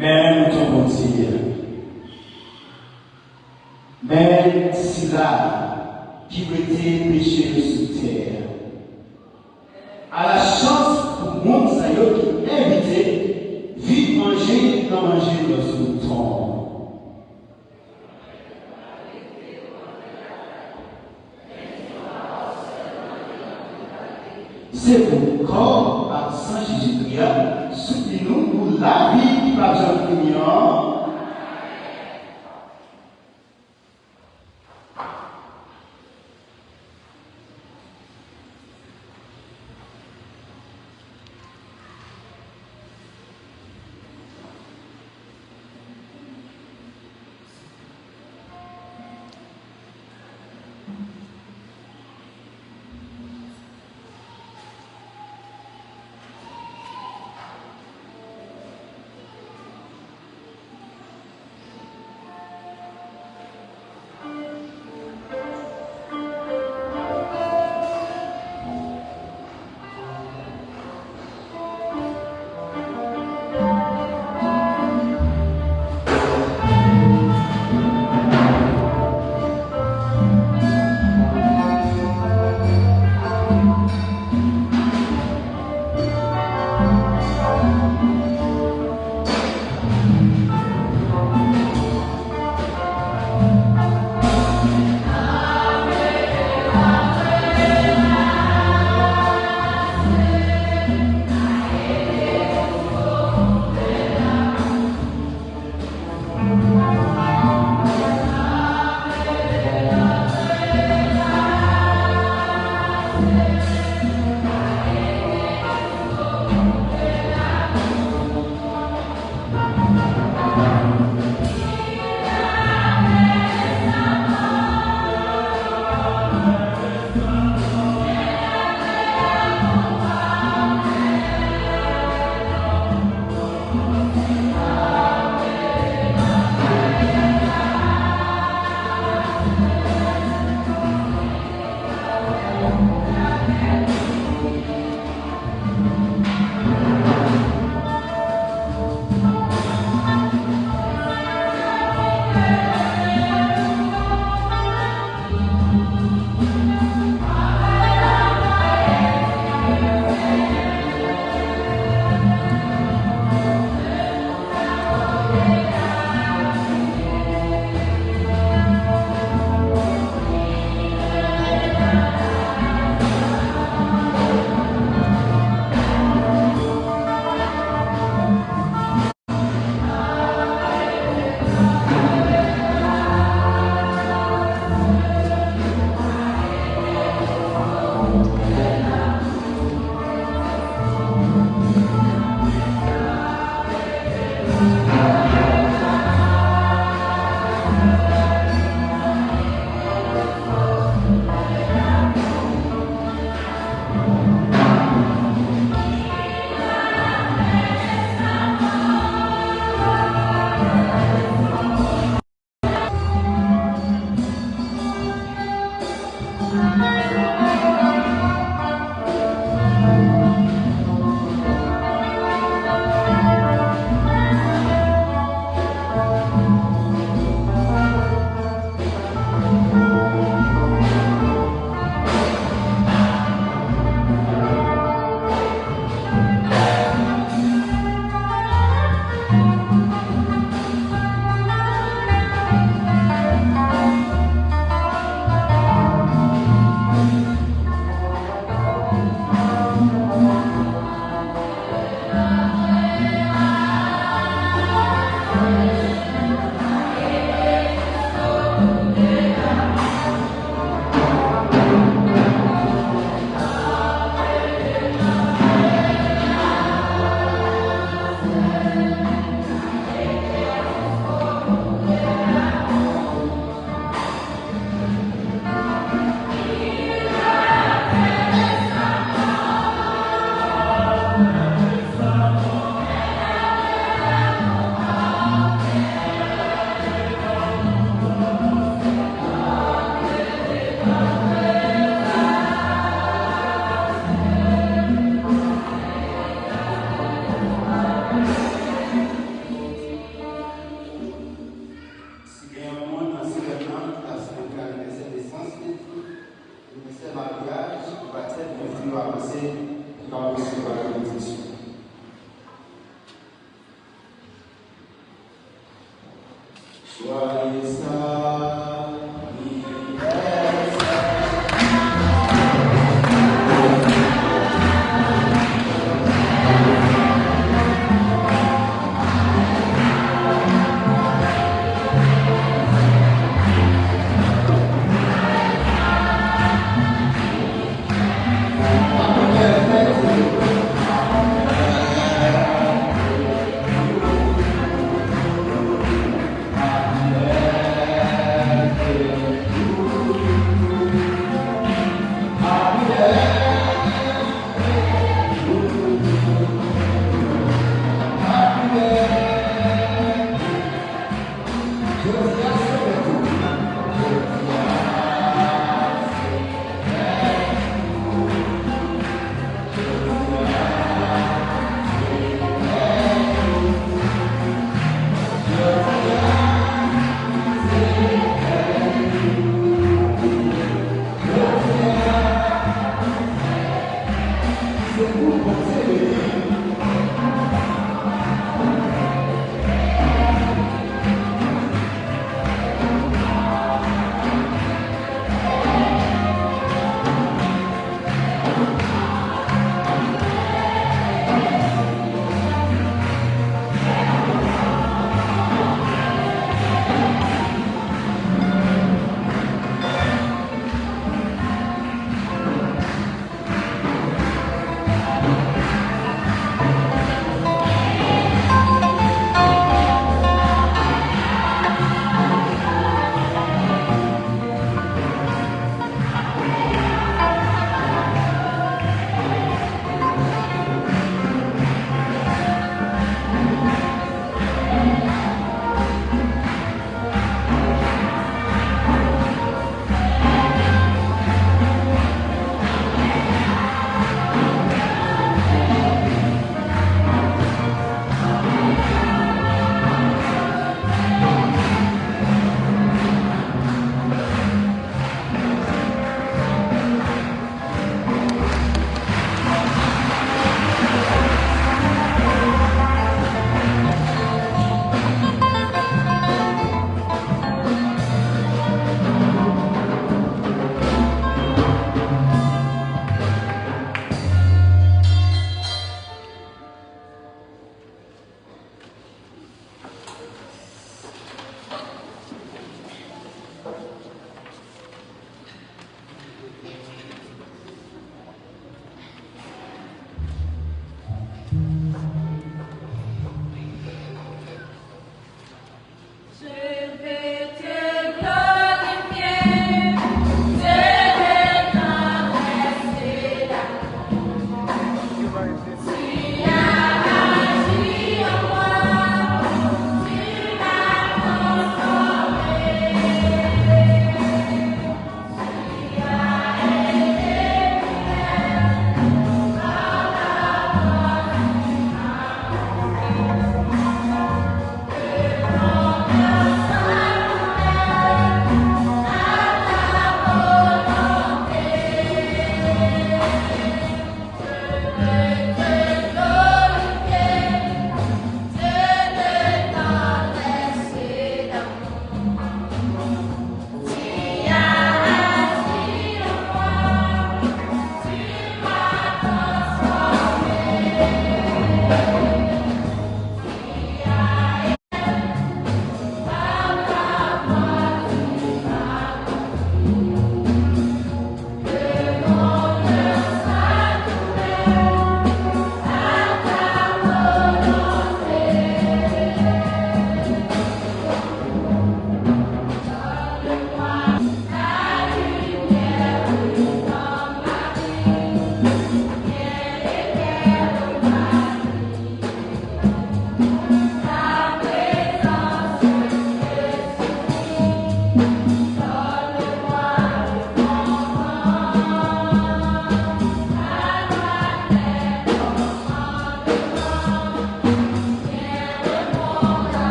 Men mouton Bondye a. Men sila ki rete peche yo sou tè a. Ala chans pou moun sa yo ki envite vin manje nan manje lòs mouton. Se pou kò ak san Jezikri a soutni nou pou lavi ki p ap janm fini an.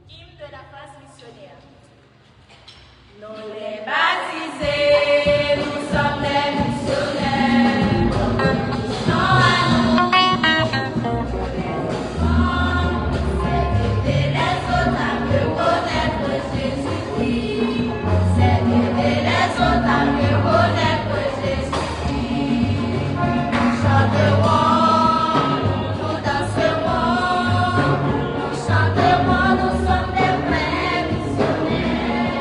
Hymne de la phase missionnaire. Nous les baptisés, nous sommes des missionnaires. Nous touchons à nous, nous les enfants, c'est d'aider les autres à mieux connaître Jésus-Christ. C'est d'aider les autres à mieux connaître Jésus-Christ. Nous chanterons, nous danserons, nous chanterons, nous sommes des vrais missionnaires.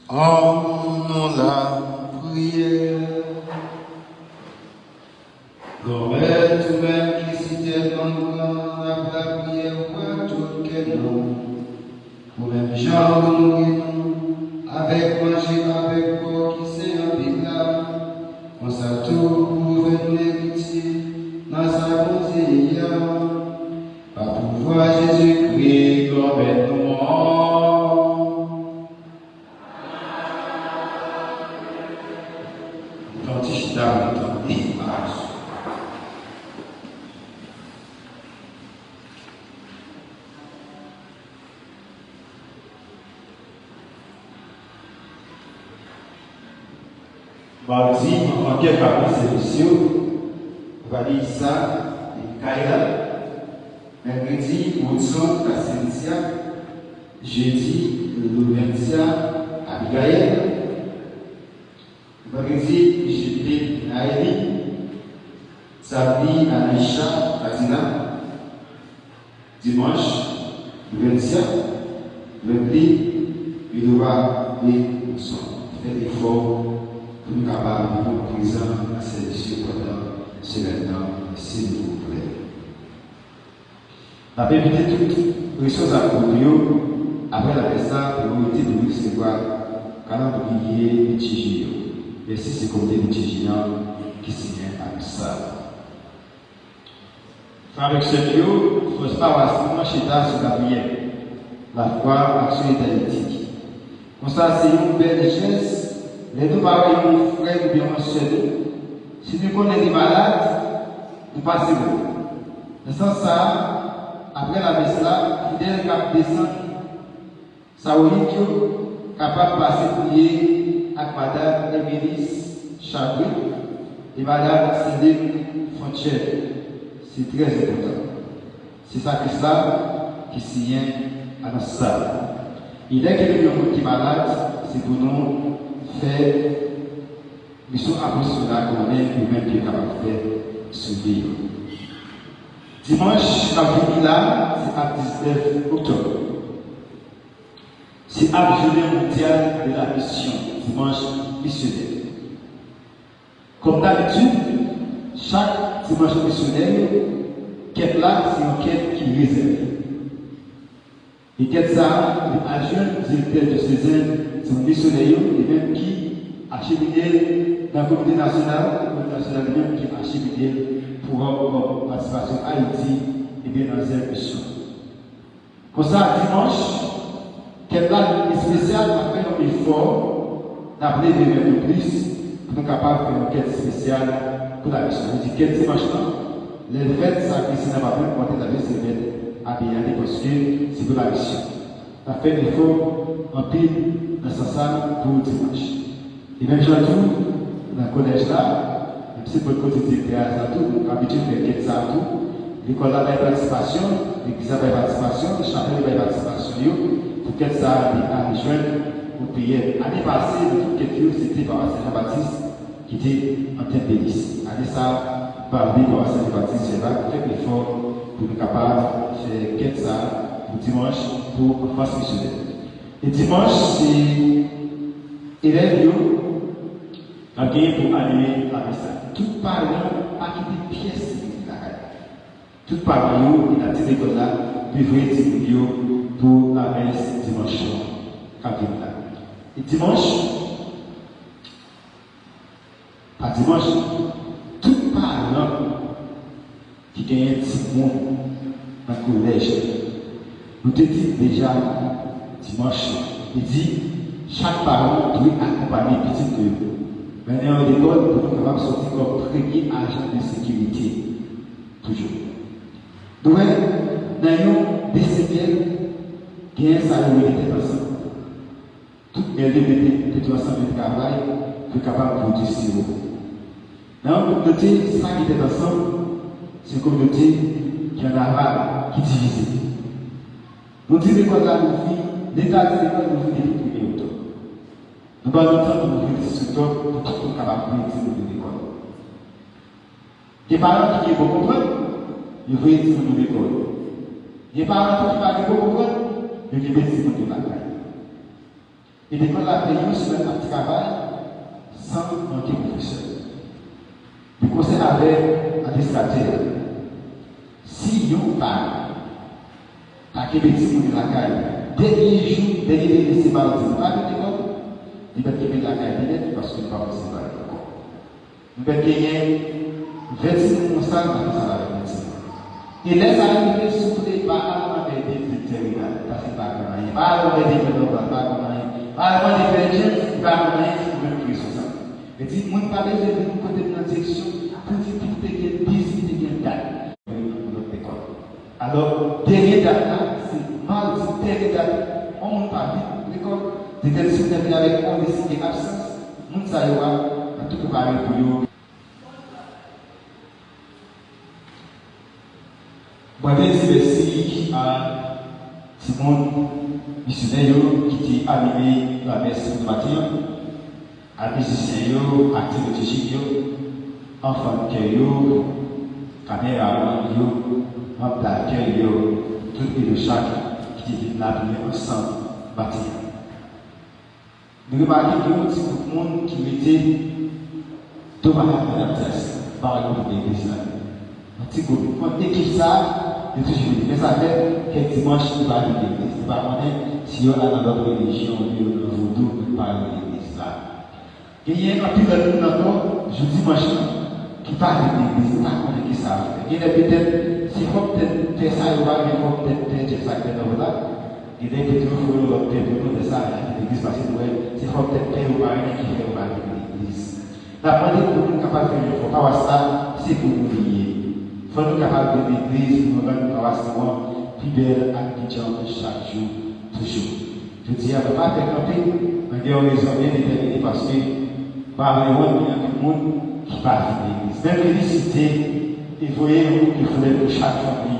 An nou lapriyè. Granmèt, ou menm ki site non w gran, n ap lapriyè ou ak tout kè nou. Ou menm jan ou nouri nou avèk manje, avèk kò ki sen anpil la, konsa tou pou ouvè nou lekriti nan sa Bondye ye a. Pa pouvwa Jezikri, Granmèt nou an. Nou fè yon ti chita pou nou tande. Madi, anvan kèk apre sèvis yo, nou va li Isak e Mikayèl. Mèkredi, Woodson Kasensia. Jedi, Louvencia Abigayèl. Vandredi, Jipin Naeli. Samdi, Anaïcha Fatina. Dimanch, Louvencia. Lendi, Vidova Wilson. Fè efò pou nou kapab reponn prezan nan sèvis yo pandan semèn nan, silvouplè. N ap envite tout resous ak gwoup yo, apre lamès la, pou yo rete pou yo resevwa kalandriye litiji yo. Mèsi, se komite litiji an ki siyen anons sa. Frè avèk sè m yo, fòs pawas nou an chita sou lapriyè, lafwa ak solidarite. Konsa, se yon bèl jès lè nou pa wè yon frè oubyen yon sè nou, si nou konnen li malad, nou pase wè l. Nan sans sa a, apre lamès la, fidèl k ap desann Sawolit yo kapab pase priye ak Madanm Emilis Chabrit e Madanm Celine Fontier. Se trè enpòtan. Se sakris la ki siyen anons sa. E lè gen yon moun ki malad, se pou nou fè misyon apostol la konnen pou menm ki kapab fè swivi yo. Dimanch k ap vini la, se ap diznèf oktòb. Se ap Jounen Mondyal de la Misyon, Dimanch Misyonè. Kòm dabitid, chak Dimanch Misyonè, kèt la se yon kèt ki rezève. E kèt sa a, li adjwen direktè dyosezen timoun misyonè yo, li menm ki achemine l nan Komite Nasyonal, Komite Nasyonal li menm ki achemine l pou wòm kòm patisipasyon Ayiti, ebyen nan zèv misyon. Konsa, dimanch, kèt la espesyal, n ap fè yon efò, n ap leve men nou plis pou nou kapab fè yon kèt espesyal pou lamisyon. Nou di kèt dimanch lan, lè l fèt, sa ki se nan pa menm kote lave se mèt abiye ale paske se pou lamisyon. N ap fè efò anpil nan sans sa pou dimanch. E menm jan tou, nan kolèj la, menm si bò kote direktè a sa tou, nou abitye fè kèt sa tou. Lekòl la bay patisipasyon, legliz la bay patisipasyon, chapèl yo bay patisipasyon yo, pou kèt sa a li al jwenn O P M. Ane pase, nan tout kèt yo, se te pawas Sen Jan Batis ki te an tèt de lis. Ane sa a, m pa vle pawas Sen Jan Batis fè vag, fè efò pou nou kapab fè kèt sa a pou dimanch pou anfans misyonè. E dimanch, se elèv yo n ap genyen pou anime lamès la. Tout paran, pa kite pyès timoun yo lakay. Tout paran yo, e n ap di lekòl la, dwe voye timoun yo pou lamès dimanch lan k ap vini la. E dimanch, pa dimanch, tout paran ki genyen timoun nan kolèj, nou te di deja dimanch lan, li di chak paran dwe akonpanye pitit nou yo mennen yo lekòl pou nou kapab sòti kòm premye ajan de sekirite toujou. Nou wè, nan yon de sekèl, genyen sa yo rele tèt ansanm. Tout mèl yo mete tèt yo ansanm, yo travay pou yo kapab pwodui siwo. Nan yon kominote, sa ki tèt ansanm, se yon kominote ki ann aval, ki divize. Nou di lekòl la louvri, Leta di lekòl louvri depi premye oktòb. Nou ba nou tan pou louvri dis oktòb pou tout moun kapab voye timoun yo lekòl. Gen paran ki gen bon konprann, yo voye timoun yo lekòl. Gen paran tou ki pa gen bon konprann, yo kenbe timoun yo lakay. E lekòl la fè yon semèn ap travay san manke pwofesè. Li konsèy avèk administratè a. Si yon paran pa kenbe timoun li lakay, dènye jou, dènye dele se madi, li pa vin lekòl, li mèt kenbe l lakay li nèt paske li pa posib ale ankò. Nou mèt genyen ven timoun konsa nan yon sal avèk ven timoun. E lè sa rive, souple, pa al anmède direktè Renald, paske li pa konn anyen. Pa al anmède Pè Nòval, li pa konn anyen. Pa al mande Pè James, li pa konn anyen, se nou menm ki responsab. Li di, moun pa bezwen vin kote m nan direksyon pou di pitit te gen dizwit, te gen dat. Lòt lekòl. Alò, dènye dat la, se madi, dènye dat, yon moun pa vin lekòl, direktè disiplinè vin avèk yon deside absans, moun sa yo a, n ap tou prepare pou yo. Mwen vle di mèsi a timoun misyonè yo ki te anime lamès pou maten an, a mizisyen yo, aktè litijik yo, anfan kè yo, kameramann yo, manm dakèy yo, tout e yo chak ki te vin la pou nou ansanm maten an. Nou remake gen yon ti gwoup moun ki rete do Manhattan Baptist, pa yon gwoup legliz la. Yon ti gwoup. Kont ekip sa a, Yo toujou di, men sa fè kèk dimanch nou pa vin legliz. Nou pa konnen si yo al nan lòt relijyon oubyen yo nan vodou, men nou pa rele legliz la. Genyen anpil lòt moun ankò, jou dimanch lan, ki pa vin legliz, nou pa konnen kisa yo fè. Genlè petèt, se fòk tèt pè sa yo pa gen, fòk tèt pè Jeff sa k fè nan la. Genlè petèt yo fè yon lòt pè pou nou, lè sa, vin legliz, paske nou wè, se fòk tèt pè yo pa renmen ki fè yo pa vin legliz. N ap mande pou nou kapab fè yon efò. Pawas la, se pou nou li ye. Fò nou kapab vin legliz pou nou rann pawas nou an pi bèl ak pi djanm chak jou toujou. Jodi a, nou pa fè kanpe, men gen yon rezon byen detèmine, paske m pa vle wont, gen anpil moun ki pa vin legliz. Men felisite e voye yon kout de flè pou chak fanmi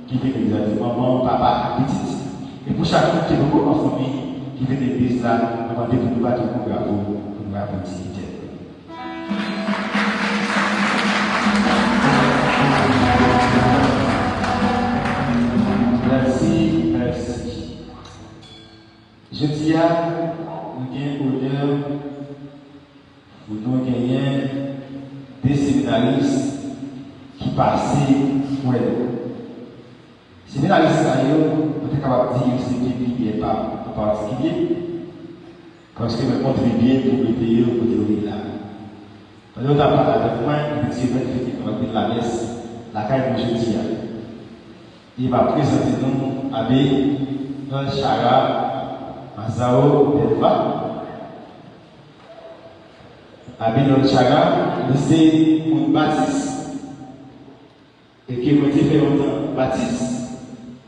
ki vin legliz la, manman, papa ak pitit. E pou chak moun ki poko an fanmi ki vin legliz la, nou mande pou nou bat yon kout bravo pou nou aplodi Letènèl. Mèsi, mèsi. Jodi a, nou gen onè pou nou genyen de seminaris ki pase wè nou. Seminaris sa yo, nou te kapab di yo se pepinè pa an patikilye, paske mwen kontribye pou mete yo kote yo ye la. Pandan yo t ap pale avèk mwen, epi semèn yo te kapab vin lamès lakay mwen jodi a. E m ap prezante nou Abe Nolchara Mazao Delva. Abe Nolchara, li se moun Batis. E ke mwen te fè lontan Batis,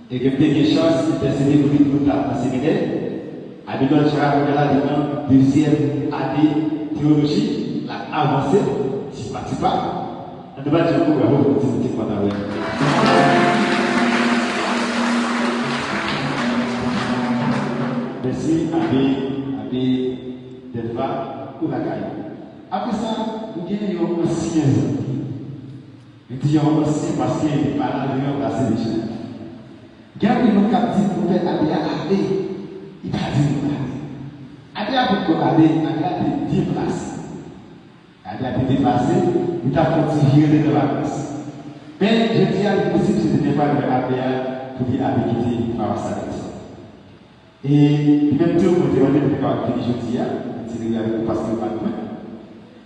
e ke m te gen chans entèsede pou li pou l t al nan seminè. Abe Nolchara kounye a la li nan dezyèm ane teyoloji, l ap avanse, tipa tipa. Ann nou ba l yon kout bravo pou ti moun ki kontan wè. Mèsi, Abe, Abe Delva, ou lakay ou. Apre sa, nou gen yon ansyen zanmi. Li di yon ansyen paske li pa la, li ranplase deja. Gen anpil moun k ap di pou pè Abe a ale, li pa di nou ale. Abe a potko ale, Abe a te deplase. Abe a te deplase, li t ap fè yon ti vire, li te nan vakans. Men, jodi a, li posib se dènye fwa li wè Abe a, pou di Abe kite pawas la. E li menm tou, mwen te mande pou li kapab vini jodi a, li di li avèk nou paske l pa t mwen.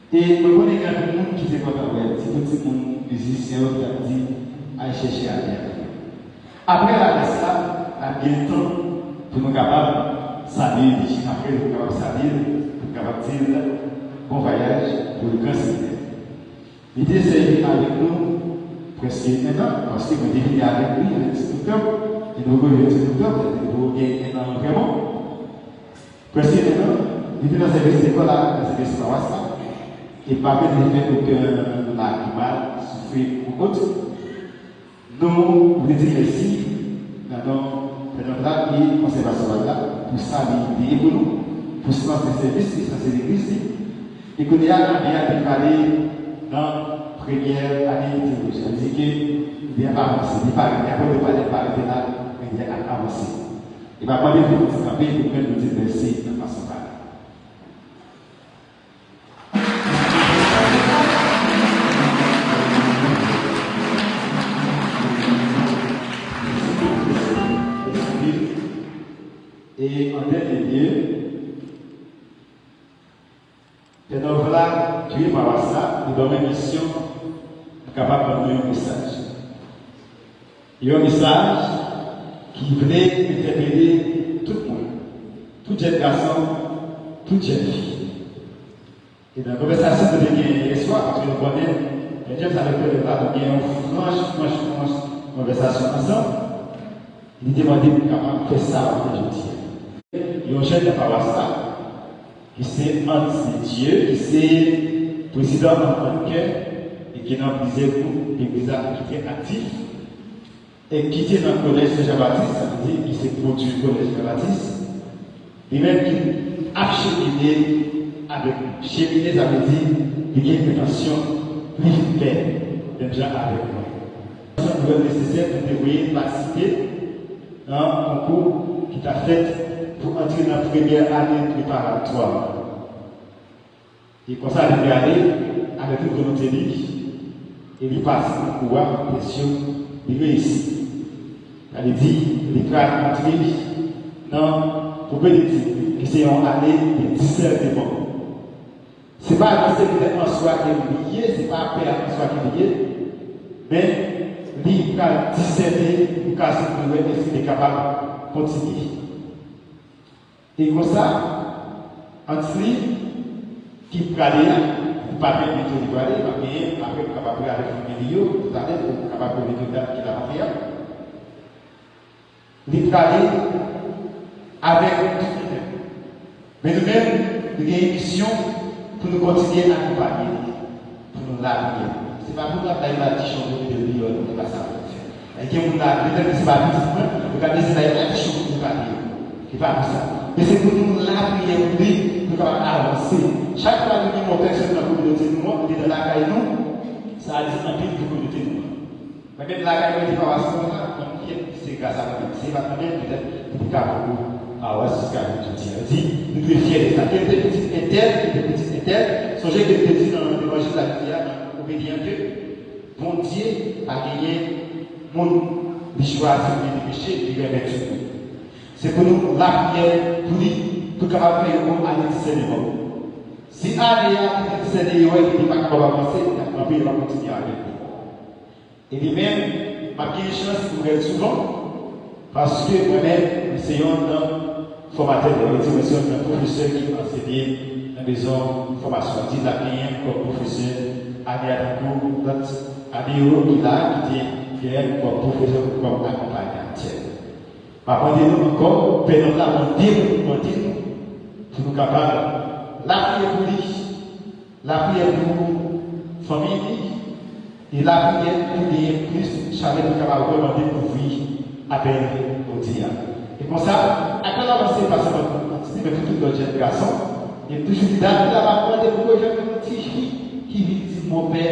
E mwen konnen gen anpil moun ki te kontan wè l, sitou timoun mizisyen yo ki t ap di, "Al chèche Abe a." Apre lamès la, n ap gen tan pou nou kapab salye li, jis apre nou kapab salye l, pou nou kapab di l bon vwayaj pou l gran seminè. Li te sèvi avèk nou prèske enn an, paske mwen te vini avèk li le dizuit oktòb, e nou poko rive dizuit oktòb, sa vle di nou poko gen enn an antrèman. Prèske enn an, li te nan sèvis lekòl la, nan sèvis pawas la, e m pa kwè li te fè okenn lagimal, soufri okenn. Nou vle di mèsi nan non Fènòm la e konsèvasyon la pou sa li te ye pou nou, pou sans de sèvis li, sans de legliz li. E kounye a, Abe a te prale nan premyè ane teyoloji. Sa vle di ke li ap avanse, li pa rete, apre nou pale, li pa rete la, men li ap avanse. E m ap mande pou nou ti kanpe, pou mwen nou di mèsi nan fason sa. E an dènye lye, Fènòm la, ki pawas la, li ban mwen misyon pou kapab ban nou yon mesaj. Yon mesaj ki vle entèpele tout moun, tout jèn gason, tout jèn fi. E nan konvèsasyon nou te gen yè swa, paske nou konnen, Pè James avèk Pè Delva, nou gen yon franch, franch, franch konvèsasyon ansanm. Li te mande pou kapab fè sa maten jodi a. Yon jèn nan pawas la, ki se Hans Dieu, ki se prezidan Ann Kè, e ki nan plizyè gwoup legliz la, ki trè aktif, e ki te nan kolèj Sen Jan Batis, sa vle di, ki se pwodui kolèj Sen Jan Batis, li menm ki ap chemine avèk nou. Chemine, sa vle di, li gen entansyon pou li vin pè, menm jan avèk mwen. Sa nou wè nesesè pou te voye l patisipe nan konkou ki ta fèt pou antre nan premyè ane preparatwa. E konsa, li te ale avèk tout volonte li, e li pase konkou a, presyon, li reyisi. Sa vle di, li pral antre nan pou benediksyon, ki se yon ane de disèneman. Se pa yon seri de an swa ke li ye, se pa pè an swa ke li ye, men li pral disène pou ka si li wè èske li kapab kontinye. E konsa, ant li ki prale a, li pa menm li tou li prale, pa genyen, apre nou kapab prale avèk fanmi li yo, talè, pou nou kapab konnen ki dat ki l ap antre a. Li prale avèk nou tout li menm. Men nou menm, nou gen yon misyon pou nou kontinye akonpanye li, pou nou lapriyè. Se pa pou nou ap bay madichon pou mete l deyò, non, se pa sa pou nou fè. Gen moun la, petèt ke se pa pitit mwen, yo ka deside bay madichon pou nou pa deyò. Se pa pou sa. Men se pou nou lapriyè pou li, pou nou kapab avanse. Chak fwa nou gen yon pèsòn nan kominote nou an, li nan lakay nou, sa di anpil pou kominote nou an. Mwen menm lakay mwen te pa paspò la, mwen fyè se gras a mwen menm. Se pa mwen menm, petèt, ki te ka poko pawas jiska jodi a. Di, nou dwe fyè de sa. Kèl te pitit entèl, kèl te pitit entèl, sonje ke l te di nan levanjil la jodi a, nan Obedi an, ke Bondye pa genyen moun li chwazi oubyen li peche, li renmen tout moun. Se pou nou lapriyè pou li, pou kapab fè yon bon ane disèneman. Si ane a li te disène, yo wè ke li pa kapab avanse, li ap kanpe, li pa kontinye avèk li. E li menm, m ap gen chans pou m wè l souvan, paske mwen menm, mwen se youn nan fòmatè, sa vle di mwen se youn nan pwofesè ki ansenye nan mezon fòmasyon. Di l ap genyen kòm pwofesè ane a tankou lòt ane yo ki la, ki te genyen kòm pwofesè, kòm akonpanyatè. M ap mande nou ankò, pè nòt la mande nou, mande nou pou nou kapab lapriyè pou li, lapriyè pou fanmi li, e lapriyè pou genyen plis chalè pou kapab vrèman dekouvri apèl Bondye a. E konsa, apèl la pa se pa sèlman pou kantite, men pou tout lòt jèn gason. E m toujou di, David la pa mande pou jèn yon ti fi ki vin di, "Monpè,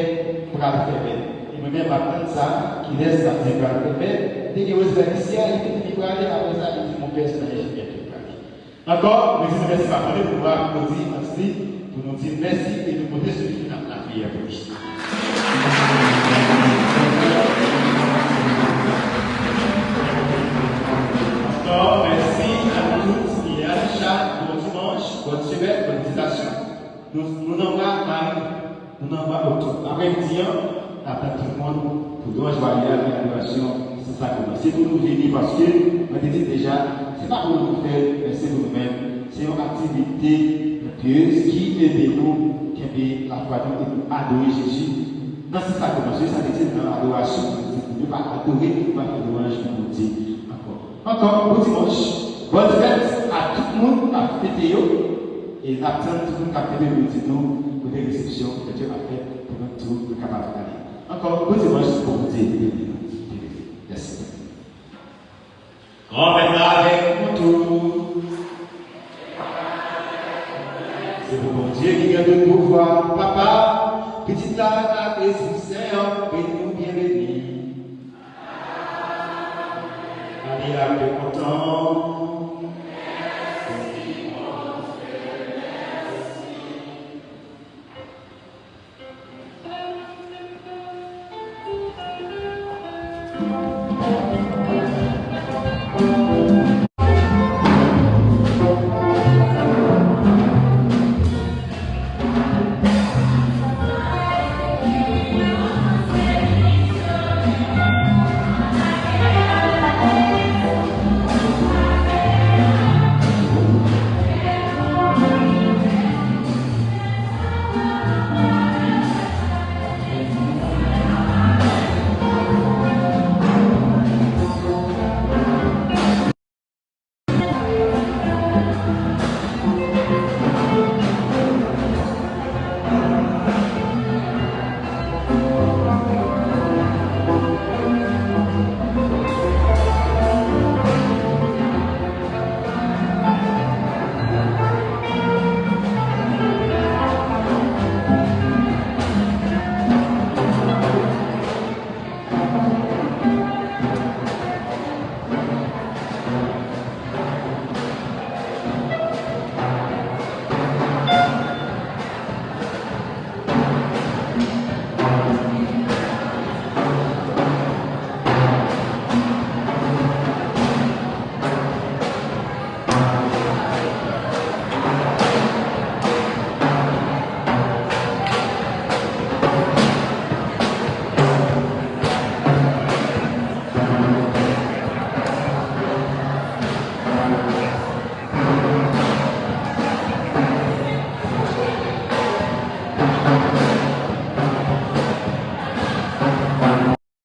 m pral fè bèl." E mwen menm, m ap tann sa, kilès k ap di pral fè bèl. Te gen Wesley Lucien, li te di li prale, apre sa, li di, "Monpè, se nan enjenyè ke m prale." Ankò, mwen di nou mèsi, m ap mande pou nou aplodi Anthony, pou nou di mèsi e nou pote sou li n ap lapriyè pou li. Ankò, mèsi a nou tout. Iliana Richard, bon dimanch, bòn semèn, bòn meditasyon. Nou, nou nan mwa Mari, nou nan mwa oktòb. Apremidi an, n ap tann tout moun pou lwanj, maryaj, adorasyon, Sen Sakreman. Se pou nou vini paske, mwen te di l deja, se pa pou nou fè l, men se pou nou menm. Se yon aktivite pyez ki ede nou kenbe lafwa nou e pou adore Jezi nan Sen Sakreman. Se sa te di nan adorasyon, nou pa adore, nou pa fè lwanj pou Bondye ankò. Ankò, bon dimanch. Bòn fèt a tout moun k ap fete yo. E n ap tann tout moun k ap fete pou yo di nou kote resepsyon fèt yo ap fèt pou nou tou nou kapab ale. Ankò, bon dimanch, bon Bondye beni nou. Mèsi. Granmèt la avèk nou tou. Se pou Bondye ki gen tout pouvwa, Papa, Pitit la ak Lespri Sen an, beni nou byen beni. Ale ak kè kontan.